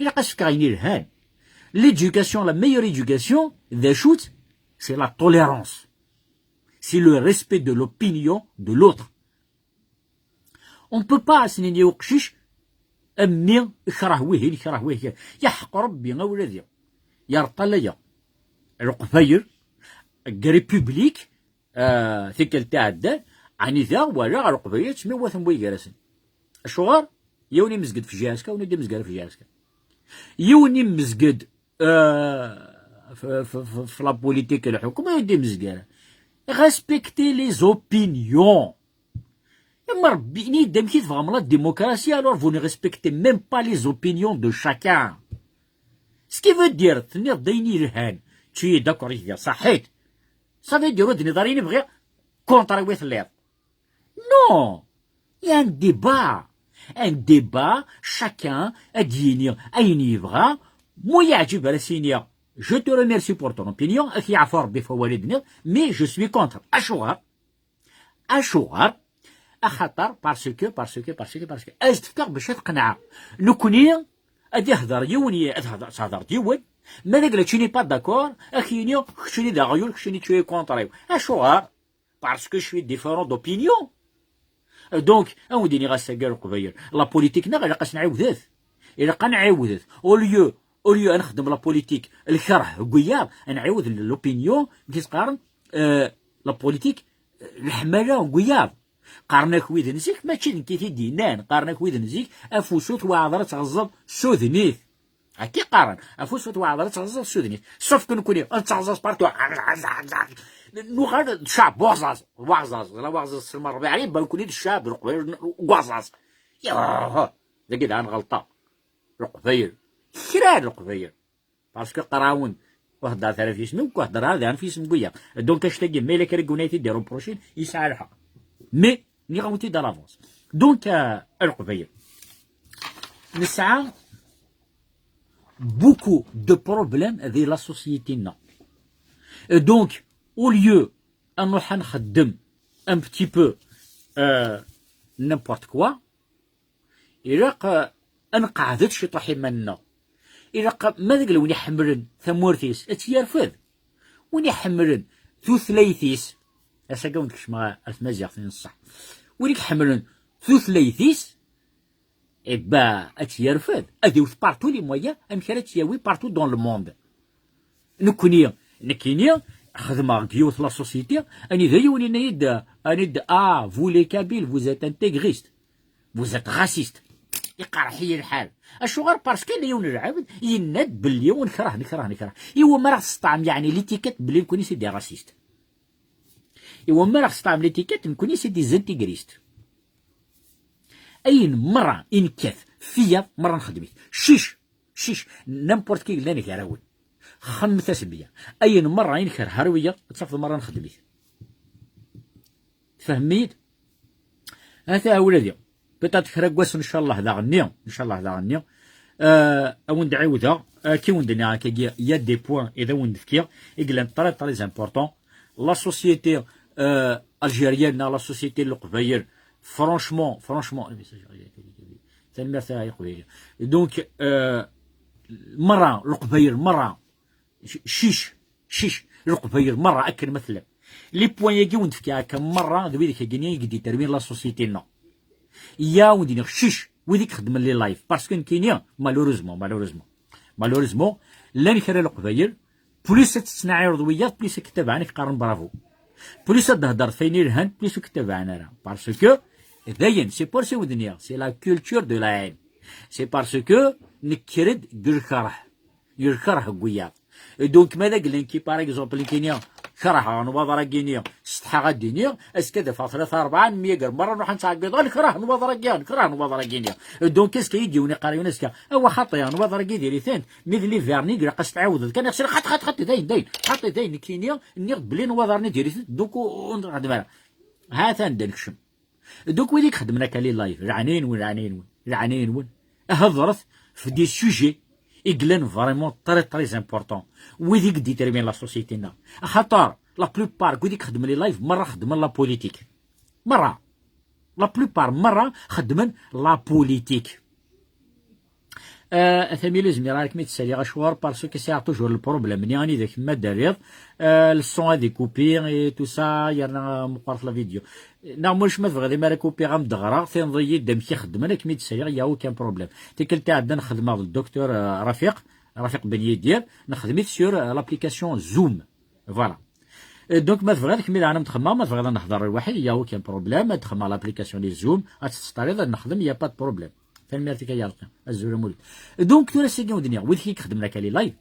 Ilaq ad s-fkeɣ ayen yelhan. L'éducation, la meilleure éducation, d acu-tt? C'est la tolérance. C'est le respect de l'opinion de l'autre. On peut pas as-nini i uqcic, a mmi, ikreh wihin, ikreh wihin. Yeḥqer Rebbi, a wladi. Yerṭal aya. Leqbayel, deg République, euh, tikkelt iɛeddan, ɛni da walaɣ Leqbayel ttmiwaten waygar-asen. Acuɣer? Yiwen imezged f J S K, yiwen d imezged f J S K. Yiwen imezged, euh, f, f, f, f la politique, lḥukm, yiwen d imezged. Respectez les opinions. Ama Rebbi, ini-d amek i tebɣam la démocratie, alors vous ne respectez même pas les opinions de chacun. Ce qui veut dire, tenniḍ-d ayen yelhan, tu es d'accord, i tdiɣ, ṣaḥit. Ça veut dire, ur d-tenniḍ ara ayen bɣiɣ, contre wi telliḍ. Non. Il y a un débat. Un débat, chacun ad d-yini ayen yebɣa, mu yeɛǧib ara s-iniɣ, je te remercie pour ton opinion, ad k-yeɛfu Rebbi ɣef wawal i d-tenniḍ, mais je suis contre. Acuɣer? Acuɣer? Axaṭer, parce que, parce que, parce que, parce que, ad s-d-fkeɣ bac ad t-qenɛeɣ. Nekkni, ad ihder yiwen, ad hder-, ad tehder d yiwen, ma d agla tu n'es pas d'accord, ad k-yini, keččini d aɣyul, keččini tu es contre-iw. Acuɣer? Parce que je suis différent d'opinion. Donc, ad wen-d-iniɣ ass-agi a Leqbayel, la politique-nneɣ ilaq ad s-nɛiwdet. Ilaq ad nɛiwdet. Au lieu, au lieu ad nexdem la politique, lkerh deg wiyaḍ, ad nɛiwed l'opinion, mi s-qqaren, euh, la politique, leḥmala deg wiyaḍ. Qqaren-ak wid n zik, mačči d nekk i t-id-yennan, qqaren-ak wid n zik, afus ur twaɛdeḍ ara ad tɣeẓẓeḍ s udnit. Akka i qqaren, afus ur twaɛdeḍ ara ad tɣeẓẓeḍ s udnit. Sauf que nekkni, ad nettɣeẓẓeẓ partout. Nuɣal d ccɛeb uɛẓaẓ, uɛẓaẓ, la uɛẓaẓ s lmerbiɛ, ba nekkni d ccɛeb n Leqbayel n uɛẓaẓ. Yah, dagi daɣen ɣelṭeɣ. Leqbayel. Kra n Leqbayel. Parce que qqareɣ-awen, ur heddret ara f yisem-iw, ur heddret ara daɣen f yisem n wiyaḍ. Donc, annect-agi, ma yella kra n yiwen ay t-id-iruproci, yesɛa lḥeqq. Mais, nniɣ-awen-t-id à l'avance. Donc, euh, a Leqbayel, nesɛa beaucoup de problèmes di la société-nneɣ. Et donc, au lieu ad nruḥ ad nxeddem un petit peu, euh, n'importe quoi, ilaq, euh, ad nqeɛded ciṭuḥ iman-nneɣ. Ilaq, ma d agla win iḥemmlen tamurt-is, ad tt-yerfed. Win iḥemmlen tutlayt-is, ass-agi ad wen-d-kecmeɣ ar tmaziɣt n ṣṣeḥ. Win i iḥemmlen tutlayt-is, eh ben, ad tt-yerfed, ad iwet partout les moyens, amek ara tt-yawi partout dans le monde. Nekkni, nekkini, xedmeɣ deg yiwet la société, anida yiwen yenna-yi-d, anid, ah, vous les Kabyles, vous êtes intégristes, vous êtes racistes. Iqerḥ-iyi lḥal. Acuɣer? Parce que yella yiwen n lɛebd yenna-d belli ur nekreh, nekreh, nekreh. Iwa ma ara ɣ-tesṭeɛm, yeɛni, l'étiquette belli nekkni c'est des racistes. Iwa ma ara ɣ-tesṭeɛm l'étiquette nekkni c'est des intégristes. Ayen merra i nekkat, f wiyaḍ merra nxeddem-it. Cic, cic, n'importe qui yellan gar-awen. Xemmet-as meyya. Ayen merra i nekreh ar wiyaḍ, ad tafeḍ merra nxeddem-it. Tfehmem-iyi-d? Ata a wladi. Peut-être kra n wass, ncallah, daɣenni, ncallah, daɣenni, euh, ad wen-d-ɛiwdeɣ, euh, ki wen-d-nniɣ akkagi, il y a des points i d ad wen-d-fkiɣ, i yellan très, très important. La société, euh, algérienne, la société n Leqbayel, franchement, franchement, tanemmirt a Iqbayliyen. Donc, euh, merra, Leqbayel, merra, c-, cic, cic, Leqbayel merra akken ma tellam. Les points-agi wen-d-fkiɣ akka merra d widak-agi i yeddetermin la société-nneɣ. Ya wen-d-iniɣ cic, wid i ixeddmen les lives, parce que nekkini, malheureusement, malheureusement, malheureusement, llan kra Leqbayel, plus ad tettnaɛireḍ wiyaḍ, plus ad k-ttabaɛen, ad k-qqaren bravo. Plus ad d-theddreḍ f ayen yelhan, plus ur k-ttabaɛen ara. Parce que, dayen, c'est pour ça i wen-d-nniɣ, c'est la culture de la haine. C'est parce que nekker-d deg lkerh, deg lkerh n wiyaḍ. Donc ma d agla nekki, par exemple, nekkini kerheɣ nwaḍer-agi-ni, setḥaɣ ad d-iniɣ, azekka ad afeɣ tlata rebɛa nemyager merra, nruḥ ad nettɛeggiḍ, "Ah, nekreh nwaḍer-agi, nekreh nwaḍer-agi-ni." Donc azekka i d-yiwen iqqar yiwen azekka, "Awa xaṭi, nwaḍer-agi diri-ten, mi d l'hiver-nni ilaq ad s-tɛiwdeḍ kan." Ixsir, "Xaṭi, xaṭi, xaṭi, dayen, dayen, xaṭi, dayen, nekkini nniɣ belli nwaḍer-nni diri-ten, donc ur nxeddem ara." Ha-t-an da nekcem. Donc wid i ixeddmen akka les lives, leɛnaya-nwen, leɛnaya-nwen, leɛnaya-nwen, hedṛet f des sujets i yellan vraiment très, très important. Wid i yedéterminent la société-nneɣ. Axaṭer la plupart n wid i ixeddmen les lives merra xeddmen la politique. Merra. La plupart merra xeddmen la politique. Euh, a Tamila, ur zmireɣ ara ad kem-id-ssaliɣ, acuɣer? Parce que sɛiɣ toujours le problème-nni, anida kemm ma d-terriḍ, euh, le son ad ikupi et tout ça, yerna meqqret la vidéo. Neɣ ma ulac, ma tebɣiḍ, imi ara kupiɣ, ad m-d-ɣreɣ, tinḍ-iyi-d amek i xeddmen, ad kem-id-ssaliɣ, il y a aucun problème. Tikkelt iɛeddan xedmeɣ d docteur, euh, Rafiq, Rafiq Ben Yidir, nexdem-it sur, euh, l'application Zoom. Voilà. Euh, donc ma tebɣiḍ kemm daɣen ad m-d-xedmeɣ, ma tebɣiḍ ad nehder lwaḥid, il y a aucun problème, ad d-xedmeɣ l'application-nni Zoom, ad tt-testariḍ, ad nexdem, il y a pas de problème. Tanemmirt-ik a Yarqi, azul a Mulud. Donc tura sagi ur d-nniɣ, wid i ixeddmen akka les lives,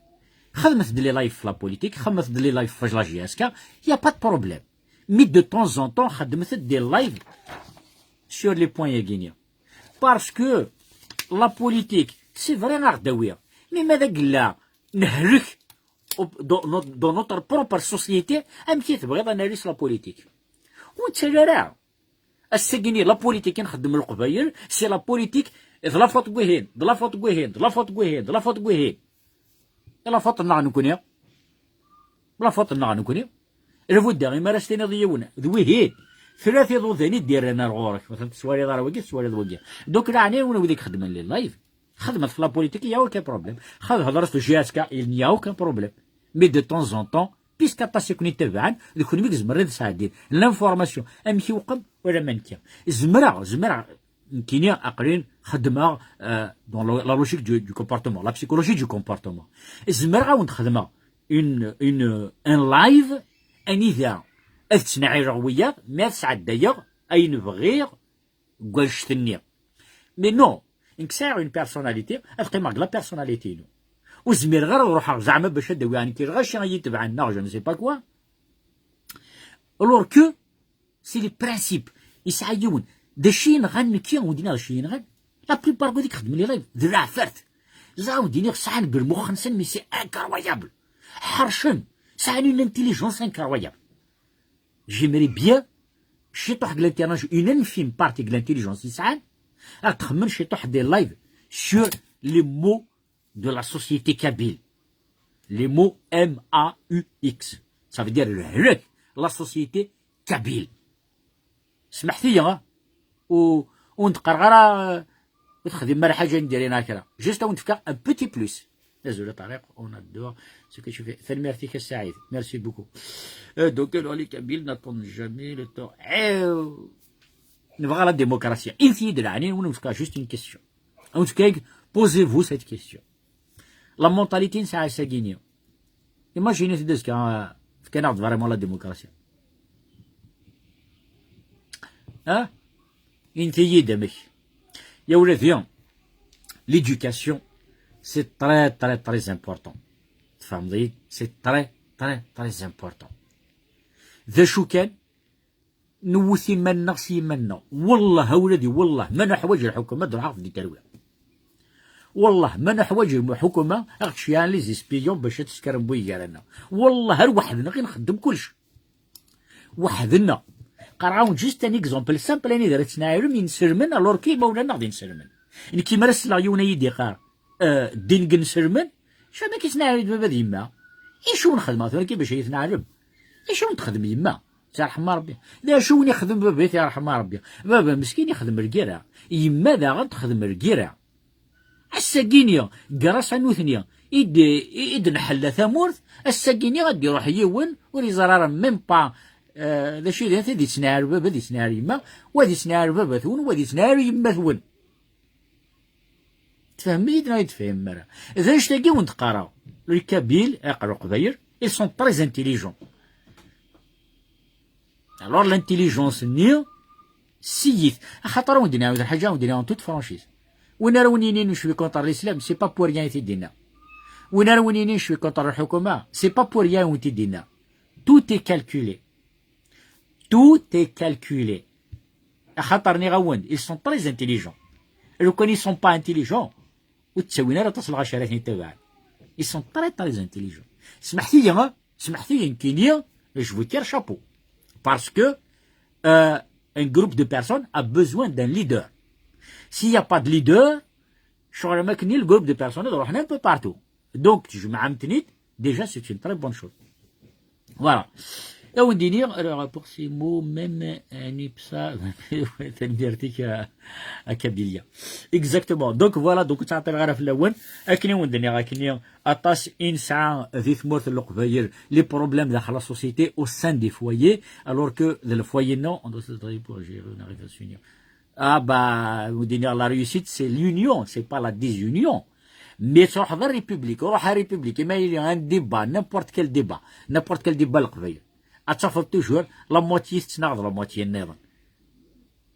xedmet-d les lives f la politique, xedmet-d les lives f la J S K, il y a pas de problème. Mais de temps en temps, xedmet-d des lives sur les points-agi-ni. Parce que la politique, c'est vrai, ad ɣ-d-tawi, mais ma d agla nehlek au-, dans, dans, dans notre propre société, amek i tebɣiḍ ad nali s la politique? Ur nettali ara. Ass-agi-ni la politique i nxeddem Leqbayel, c'est la politique, d la faute n wihin, d la faute n wihin, d la faute n wihin, d la faute n wihin. I la faute-nneɣ nekkni? La faute-nneɣ nekkni? Lbudda, imi ara s-tiniḍ i yiwen, d wihin, tlata iḍudan i d-yerran ar ɣur-k, ma tettwaliḍ ara wagi, tettwaliḍ wagi. Donc, leɛnaya-nwen wid i ixeddmen les lives, xedmet f la politique, il y a aucun problème. Xed-, hedṛet f J S K, il n'y a aucun problème. Mais de temps en temps, puisque aṭas i ken-itabaɛen, d kenwi i izemren ad sɛeddin l'information, amek i uqem, wala ma nekki. Zemreɣ, zemreɣ, nekkini aql-in xeddmeɣ, euh, dans la, la logique du, du comportement, la psychologie du comportement. Zemreɣ ad wen-xedmeɣ une, une, un live, anida ad ttnaɛileɣ wiyaḍ, mi ad sɛeddayeɣ ayen bɣiɣ deg wannect-nni. Mais non, nekk sɛiɣ une personnalité, ad qqimeɣ deg la personnalité-inu. Ur zmireɣ ara ad ruḥeɣ zeɛma bac ad d-awiɣ nekk lɣaci i yi-tebɛen neɣ je ne sais pas quoi. Alors que c'est les principes. Yesɛa yiwen. D acu yenɣan nekki, ur d-nniɣ d acu yenɣan. La plupart n wid i ixeddmen les lives, d leɛfert. Ẓer, ur d-nniɣ, sɛan deg lmux-nsen, mais c'est incroyable. Ḥercen. Sɛan une intelligence incroyable. J'aimerais bien, ciṭuḥ deg l'intelligence, une infime partie de l'intelligence i sɛan, ad txemmen ciṭuḥ des lives sur les maux de la société kabyle. Les maux M A U X. Ça veut dire lehlak, la société kabyle. Smeḥt-iyi, ah. U, ur n-d-qqareɣ ara, euh, ur texdim ara ḥaǧa n diri neɣ kra. Juste ad wen-d-fkeɣ un petit plus. Azul a Tariq, on adore ce que tu fais. Tanemmirt-ik a Saïd. Merci beaucoup. Euh, donc, alors, les Kabyles n'attendent jamais le temps. Eh, nebɣa la démocratie. Inti-yi-d leɛni, ur n-fkeɣ juste une question. Ur n-fkeɣ, posez-vous cette question. La mentalité n sɛa ass-agi-ni. Imaginez-d azekka, euh, fkan-aɣ-d vraiment la démocratie. Ah? Inti-yi-d amek. Ya wladi, l'éducation, c'est très, très, très important. Tfehmeḍ-iyi? C'est très, très, très important. D acu kan, newwet iman-nneɣ s yiman-nneɣ. Wallah, a wladi, wallah, ma neḥwaǧ lḥukuma, ad ruḥeɣ di terwila. Wallah, ma neḥwaǧ lḥukuma, ad ɣ-d-ceyyɛen les espions bac ad teskaren bu igar-nneɣ. Wallah, ar weḥd-nneɣ i nxeddem kullec. Weḥd-nneɣ. Qqareɣ-awen juste un exemple simple, anida ara ttnaɛilem inselmen, alors que imawlan-nneɣ d inselmen. Nekk mi ara selleɣ yiwen a yi-d-iqqar, euh, ddin n inselmen, acu amek i ttnaɛil baba d yemma? Acu wen-xedmeɣ tura bac ay tneɛlem? Acu wen-texdem yemma? Terḥem Rebbi. D acu wen-ixdem baba i t-yerḥem Rebbi? Baba meskin ixdem lgira. Yemma daɣen texdem lgira. Ass-agi-ni, grâce à nutni, i d, i, i d-nḥella tamurt, ass-agi-ni ad d-iruḥ yiwen, ur iẓer ara même pas, euh, d acu i d, ad ittneɛɛel baba, ad ittneɛɛel yemma, wa ad ittneɛɛel baba-twen, wa ad ittneɛɛel yemma-twen. Tfehmem-iyi-d neɣ ur tfehmem ara? D annect-agi i wen-d-qqareɣ. Les Kabyles, aql Leqbayel, ils sont très intelligents. Alors, l'intelligence-nni, siyit. Axaṭer ad wen-d-nini lḥaǧa, ad wen-d-nini en toute franchise. Win ara wen-yinin je suis contre l'islam, c'est pas pour rien i t-id-yenna. Win ara wen-yinin je suis contre lḥukuma, c'est pas pour rien wen-t-id-yenna. Tout est calculé. Tout est calculé. Axaṭer nniɣ-awen, ils sont très intelligents. Lukan ils sont pas intelligents, ur ttawin ara aṭas n lɣaci ara ten-itabaɛen. Ils sont très, très intelligents. Smeḥt-iyi, hein? Smeḥt-iyi nekkini, je vous tire chapeau. Parce que euh, un groupe de personnes a besoin d'un leader. S'il n'y a pas de leader, ccɣel am akken le groupe de personnes ad ruḥen un peu partout. Donc tjemɛem-ten-id, déjà c'est une très bonne chose. Voilà. Ad wen-d-iniɣ, alors, pour ces mots, même un ipsa, tanemmirt-ik a, a Kabylia. Exactement. Donc voilà, donc ur ttɛeṭṭileɣ ara fell-awen. Akken i wen-d-nniɣ, akken i aṭas i nesɛa di tmurt n Leqbayel, les problèmes daxel la société, au sein des foyers, alors que dans le foyer, non, on doit se débrouiller pour gérer, on arrive à s'unir. Ah bah, wen-d-iniɣ, la réussite, c'est l'union, c'est pas la désunion. Mais tṛuḥeḍ ar République, ruḥ ar République, ma yili un débat, n'importe quel débat, n'importe quel débat n Leqbayel, ad tafeḍ toujours la moitié tettnaɣ d la moitié nniḍen.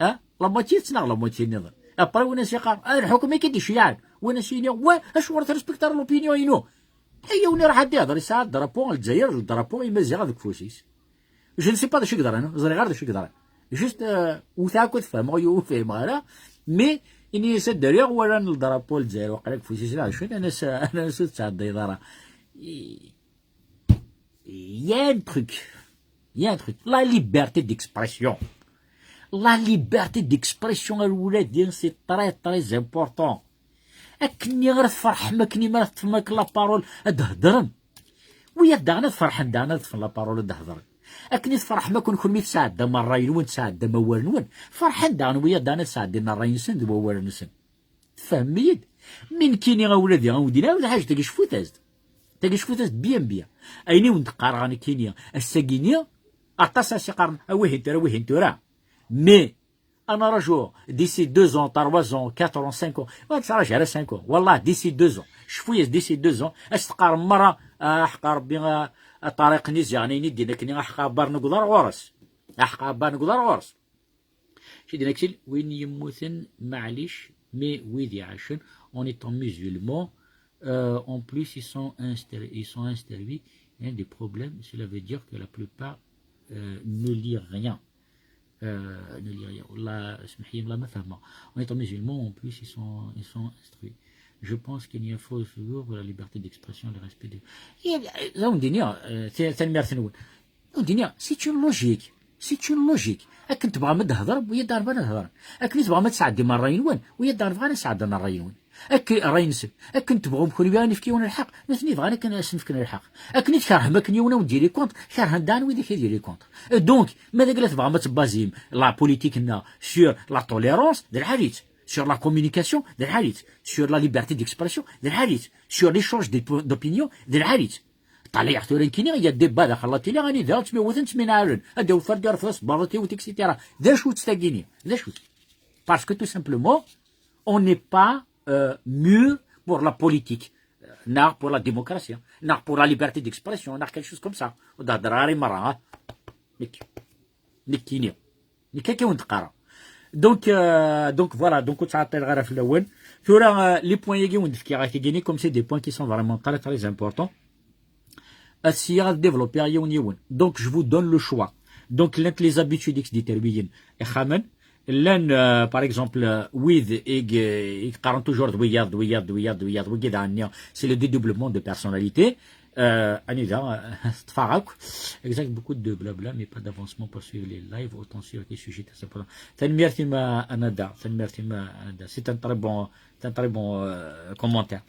Hein? La moitié tettnaɣ la moitié nniḍen. Après win as-iqqar, ah, lḥukm i k-id-iceyyɛen. Win as-yini, wa, acuɣer ur trespekteḍ ara l'opinion-inu? Ay, yiwen iruḥ ad d-ihḍer, yesɛa drapeau n Lezzayer, drapeau imaziɣen deg ufus-is. Je ne sais pas d acu i yeḍran, ur ẓriɣ ara d acu i yeḍran. Juste, euh, wteɣ akk ad fehmeɣ, ur fhimeɣ ara, mais ini-as ad d-rriɣ, walan drapeau n Lezzayer, waqila deg ufus-is, neɣ d acu, nnan-as, nnan-as ur tettɛeddayeḍ ara. Il y a un truc. Il y a un truc. La liberté d'expression. La liberté d'expression, a lwulad, c'est très, très important. Akken ara tferḥem, akken mi ara teṭṭfem akk la parole ad d-heddrem. Wiyaḍ daɣen ad ferḥen daɣen ad ṭṭfen la parole ad d-heddren. Akken i tferḥem akk kenwi tesɛeddam ṛṛay-nwen, tesɛeddam awal-nwen, ferḥen daɣen wiyaḍ daɣen ad sɛeddin ṛṛay-nsen d wawal-nsen. Tfehmem-iyi-d? Mi nekkini a wladi, a wdin, a lḥaǧ tagi cfut-as-d. Tagi cfut-as-d bien bien. Ayen i wen-d-qqareɣ nekkini ass-agi-ni, aṭas ara s-iqqaren, a wihin tura, a wihin tura. Mais, à nos jours, d'ici deux ans, trois ans, quatre ans, cinq ans, ma ttṛaǧu ara cinq ans. Wallah, d'ici deux ans. Cfu-yas, d'ici deux ans, ad s-teqqarem merra, ah, aḥeqqa Rebbi, ah, a Ṭariq-nni ziɣen ayen i d-yenna akken, aḥeqqa abbar n uguḍar ɣur-s. Aḥeqqa abbar n uguḍar ɣur-s. J'ai dit, win yemmuten, maɛlic, mais wid iɛacen, en étant musulmans, euh, en plus, ils sont inster-, ils sont instruits, hein, des problèmes. Cela veut dire que la plupart, euh, ne lient rien. Euh, ne lient rien. Là, اسمح لي, là, ما فهمة. En étant musulmans, en plus, ils sont, ils sont instruits. Je pense qu'il y a un faux figure pour la liberté d'expression, le respect de... Ɣa wen-d-iniɣ, euh, ta-, tanemmirt-nwen. Ur d-iniɣ, c'est une logique. C'est une logique. Akken tebɣam ad d-hedrem, wiyaḍ daɣen bɣan ad hedren. Akken i tebɣam ad tesɛeddim ṛṛay-nwen, wiyaḍ daɣen bɣan ad sɛedden ṛṛay-nwen. Akken ṛṛay-nsen. Akken tebɣum kenwi ad nefk yiwen lḥeqq, nutni bɣan akken ad sen-fken lḥeqq. Akken i tkerhem akken yiwen ad wen-d-yili contre, kerhen daɣen widak ad yili contre. Et donc, ma d agla tebɣam ad tebbazim la politique-nneɣ sur la tolérance, d lḥal-itt. Sur la communication, d lḥal-itt. Sur la liberté d'expression, d lḥal-itt. Sur l'échange des po-, d'opinion, d lḥal-itt. Ṭṭalayeɣ tura nekkini, il y a débat daxel la télé, anida ttmiwuten, ttminɛalen. Ad d-yaweḍ Ferdi, Arfas, Barrat, yiwet, et cetera. D acu-tt tagini? D acu-tt? Parce que tout simplement, on n'est pas, euh, mûr pour la politique, euh, neɣ pour la démocratie, neɣ pour la liberté d'expression, neɣ quelque chose comme ça. Ur d-heddreɣ ara i merra, ha? Nekk. Nekkini. Nekk akka i wen-d-qqareɣ. Donc, euh, donc voilà, donc ur ttɛeṭṭileɣ ara fell-awen. Tura, euh, les points-agi i wen-d-fkiɣ akagini, comme c'est des points qui sont vraiment très, très importants. Ad syiɣ ad développiɣ yiwen yiwen. Donc, je vous donne le choix. Donc, llant les habitudes x d terwiyin ixxamen. Llan, euh, par exemple, euh, wid i g-, i yeqqaren toujours d wiyaḍ, d wiyaḍ, d wiyaḍ, d wiyaḍ, wigi daɣen-nni, c'est le dédoublement de personnalité. Euh, anida, euh, teṭṭfeɣ akk. Exact, beaucoup de blabla, mais pas d'avancement pour suivre les lives, autant suivre des sujets très importants. Tanemmirt-im a Nada, tanemmirt-im a Nada. C'est un très bon, c'est un très bon, euh, commentaire.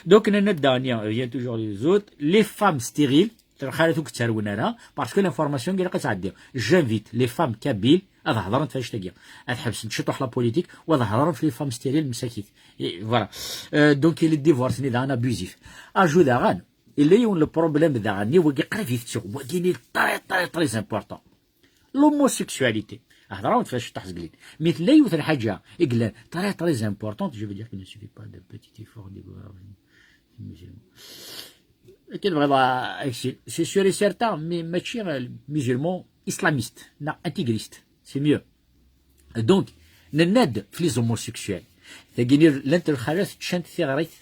Donc, nenna-d daɣen, il y a toujours les autres. Les femmes stériles, lxalat ur k-ttarwen ara, parce que l'information ilaq ad tɛeddi. J'invite les femmes kabyles ad hedrent f annect-agi. Ad ḥebsent ciṭuḥ la politique, u ad hedrent f les femmes stériles msakit. Et voilà. Euh, donc, il est divorce, ni daɣen abusif. Ajout daɣen, yella yiwen le problème daɣen, ni wagi qrib i tettuɣ, wagi ni très, très, très important. L'homosexualité. Hedreɣ-d f annect-a ḥezglin. Mi tella yiwet lḥaǧa i yellan très, très importante, je veux dire qu'il ne suffit pas d'un petit effort de gouvernement musulman. Akken tebɣiḍ, ah, c'est sûr et certain, mais mačči, euh, musulman islamiste, neɣ intégriste, c'est mieux. Donc, nenna-d f les homosexuels. Tagini llant lxalat ččant tiɣrit,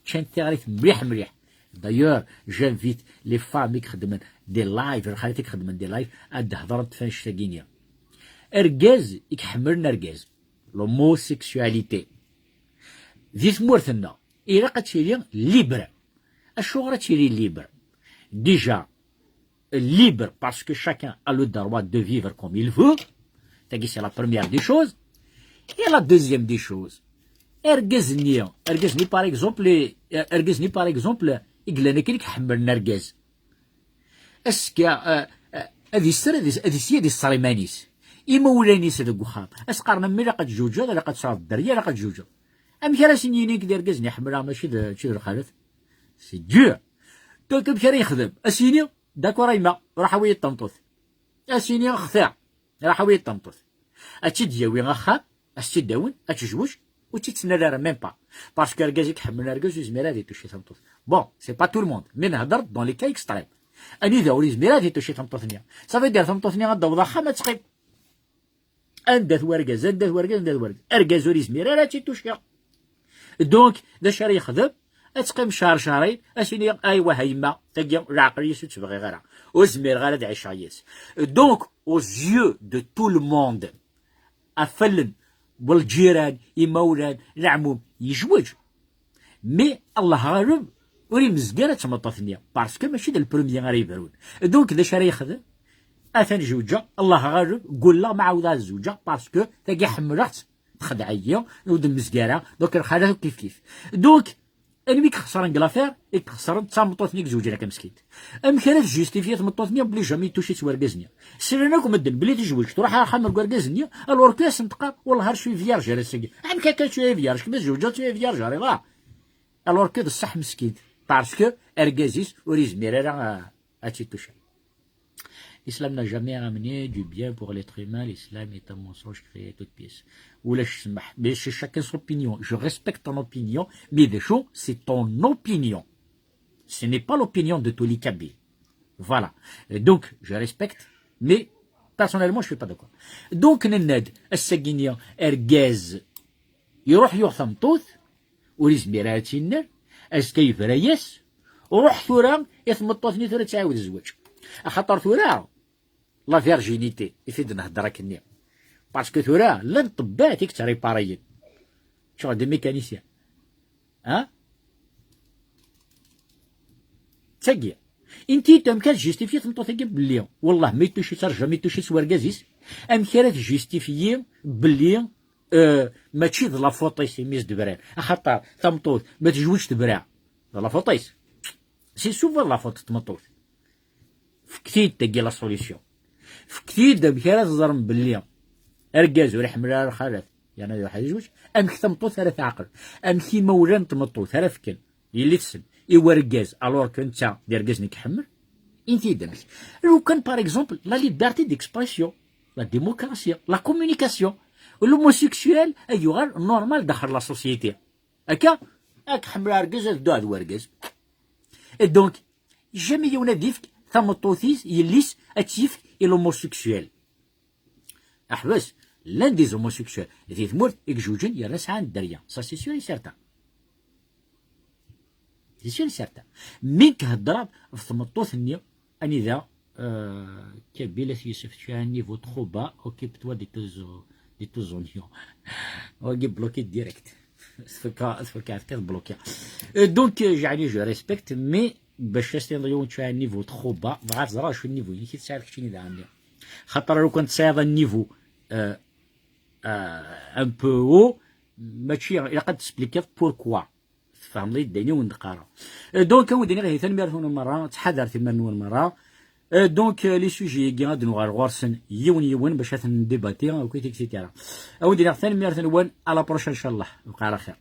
ččant tiɣrit mliḥ, mliḥ. D'ailleurs, j'invite les femmes i ixeddmen des lives, lxalat i ixeddmen des lives, ad d-hedrent f annect-agi-nni. Argaz i iḥemmlen argaz, l'homosexualité, di tmurt-nneɣ, ilaq ad tili libre. Acuɣer ad tili libre? Déjà, libre parce que chacun a le droit de vivre comme il veut. Tagi, c'est la première des choses. Et la deuxième des choses, argaz-nni, argaz-nni, par exemple, eh, argaz-nni, par exemple, i yellan akken i iḥemmlen argaz. Azekka, eh, eh, ad yesser, ad is-, ad yessi, ad yesser iman-is. Imawlan-is deg uxxam. As-qqaren, "A mmi, ilaq ad tjewǧeḍ, ilaq ad tesɛuḍ dderya, ilaq ad tjewǧeḍ." Amek ara as-yini nekk d argaz-nni ḥemmleɣ, mačči d, mačči d lxalat? C'est dur. Donc, amek ara yexdem? As-yini, "D'accord a yemma, ruḥ awi-yi-d tameṭṭut." As-yini, "Xtiṛ, ruḥ awi-yi-d tameṭṭut." Ad tt-id-yawi axxam, ad tt-id-awen, ad tejweǧ, ur tt-id-tennal ara, même pas. Parce que argaz i iḥemmlen argaz ur yezmir ad ittucci tameṭṭut. Bon, c'est pas tout le monde, mais nhedder dans les cas extrêmes. Anida ur yezmir ad ittucci tameṭṭut-nni. Ça veut dire tameṭṭut-nni ad d-taweḍ axxam, ad teqqim. Anda-t wergaz, anda-t wergaz, anda-t wergaz? Argaz ur yezmir ara ad tt-ittucci. Donc, d acu ara yexdem? Ad teqqim cehṛ, cehṛayen, ad s-yini, "Aywa, a yemma, tagi leɛqel-is ur tt-bɣiɣ ara. Ur zmireɣ ara ad ɛiceɣ yis." Donc, aux yeux de tout le monde, ɣef wallen n lǧiran, imawlan, leɛmum, yejweǧ. Mais Allah ɣaleb, ur imezger ad tmeṭṭut-nni, parce que mačči d le premier ara ibrun. Donc, d acu ara yexdem? Atan jewǧeɣ, Allah ɣaleb, gulleɣ ma ɛawdeɣ ad zewǧeɣ, parce que tagi ḥemmleɣ-tt, txedɛ-iyi, ur d-mmezgareɣ, donc lxalat kif kif. Donc, anwi i ixesren deg l'affaire? I ixesren d tameṭṭut-nni i izewǧen akka meskint. Amek ara tjustifiye tmeṭṭut-nni belli jamais ittucci-tt wergaz-nni? Slan akk medden belli tejweǧ, truḥ ar axxam n wergaz-nni, alors que asen-teqqar, "Wellah ar je suis vierge ar ass-agi." Amek akka tu es vierge? Kemm tjewǧeḍ, tu es vierge, ar iḍ-a? Alors que d ṣṣeḥ meskint, parce que argaz-is ur yezmir ara, euh, ad tt-ittucci. L'islam n'a jamais ramené du bien pour l'être humain. L'islam est un mensonge créé toute pièce. Ulac ssmaḥ. Mais c'est chacun son opinion. Je respecte ton opinion, mais déjà, c'est ton opinion. Ce n'est pas l'opinion de tous les Kabyles. Voilà. Et donc, je respecte, mais personnellement, je suis pas d'accord. Donc, nenna-d, ass-agi-nni, argaz, iruḥ yuɣ tameṭṭut, ur izmir ara ad tt-yenner, azekka yebra-yas, ruḥ tura i tmeṭṭut-nni tura ad tɛiwed zzwaǧ. Axaṭer tura, la virginité, i t-id-nhedder akkenni. Parce que tura, llan ṭṭebbat i yettṛipariyen. Ččuɣ d mécanicien. Hein? Tagi. Inti d amek ad justifier tmeṭṭut-agi belli, wallah, ma yettucci-tt ar jamais, yettucci-tt wergaz-is. Amek ara tjustifier belli, euh, mačči d la faute-is imi s-d-bran? Axaṭer tameṭṭut, ma tejweǧ tebra, d la faute-is. C'est souvent la faute n tmeṭṭut. Fket-iyi-d tagi la solution. Fket-iyi-d amek ara teẓrem belli argaz ur iḥemmel ara lxalat, yerna ad iruḥ ad yezweǧ. Amek tameṭṭut ara teɛqel? Amek imawlan n tmeṭṭut ara fken yelli-tsen i wergaz, alors que netta d argaz i iḥemmel? Inti-yi-d amek. Lukan, par exemple, la liberté d'expression, la démocratie, la communication, l'homosexuel ad yuɣal normal daxel la société. Akka, ad k-ḥemmel argaz, ad dduɣ d wergaz. Et donc, jamais yiwen ad yefk tameṭṭut-is, yelli-s, ad tt-yefk i l'homosexuel. Aḥbas, llan des homosexuels di tmurt i ijewǧen yerna sɛan dderya. Ça, c'est sûr et certain. C'est sûr et certain. Mi k-heddreḍ ɣef tmeṭṭut-nni, anida, euh, Kabyle At Youssef, tu as un niveau trop bas, occupe-toi de tes, de tes oignons. Wagi bloqué direct. Tfekka, tfekka, tfekka bloqué. Euh, donc, euh, يعني, je respecte, mais باش تستند يوم tu as un niveau trop bas, بغا تزرع شو النيفو، يعني كي تساعد كتشيني ذا عندي. خاطر لو كنت ساعد النيفو، euh, euh, un peu haut, ماشي، إلا قد تسبليكيض pourquoi. تفهمض يديني وندقارا. Euh, donc, وديني غير تنميرتون مرة، تحذر تمنون مرة. Euh, donc, euh, les sujets يجي غادي نغار غورسن يون يون باش هاثن ديباتي، وكيت et cetera. وديني تنميرتون، à la prochaine إن شاء الله. بقى على خير.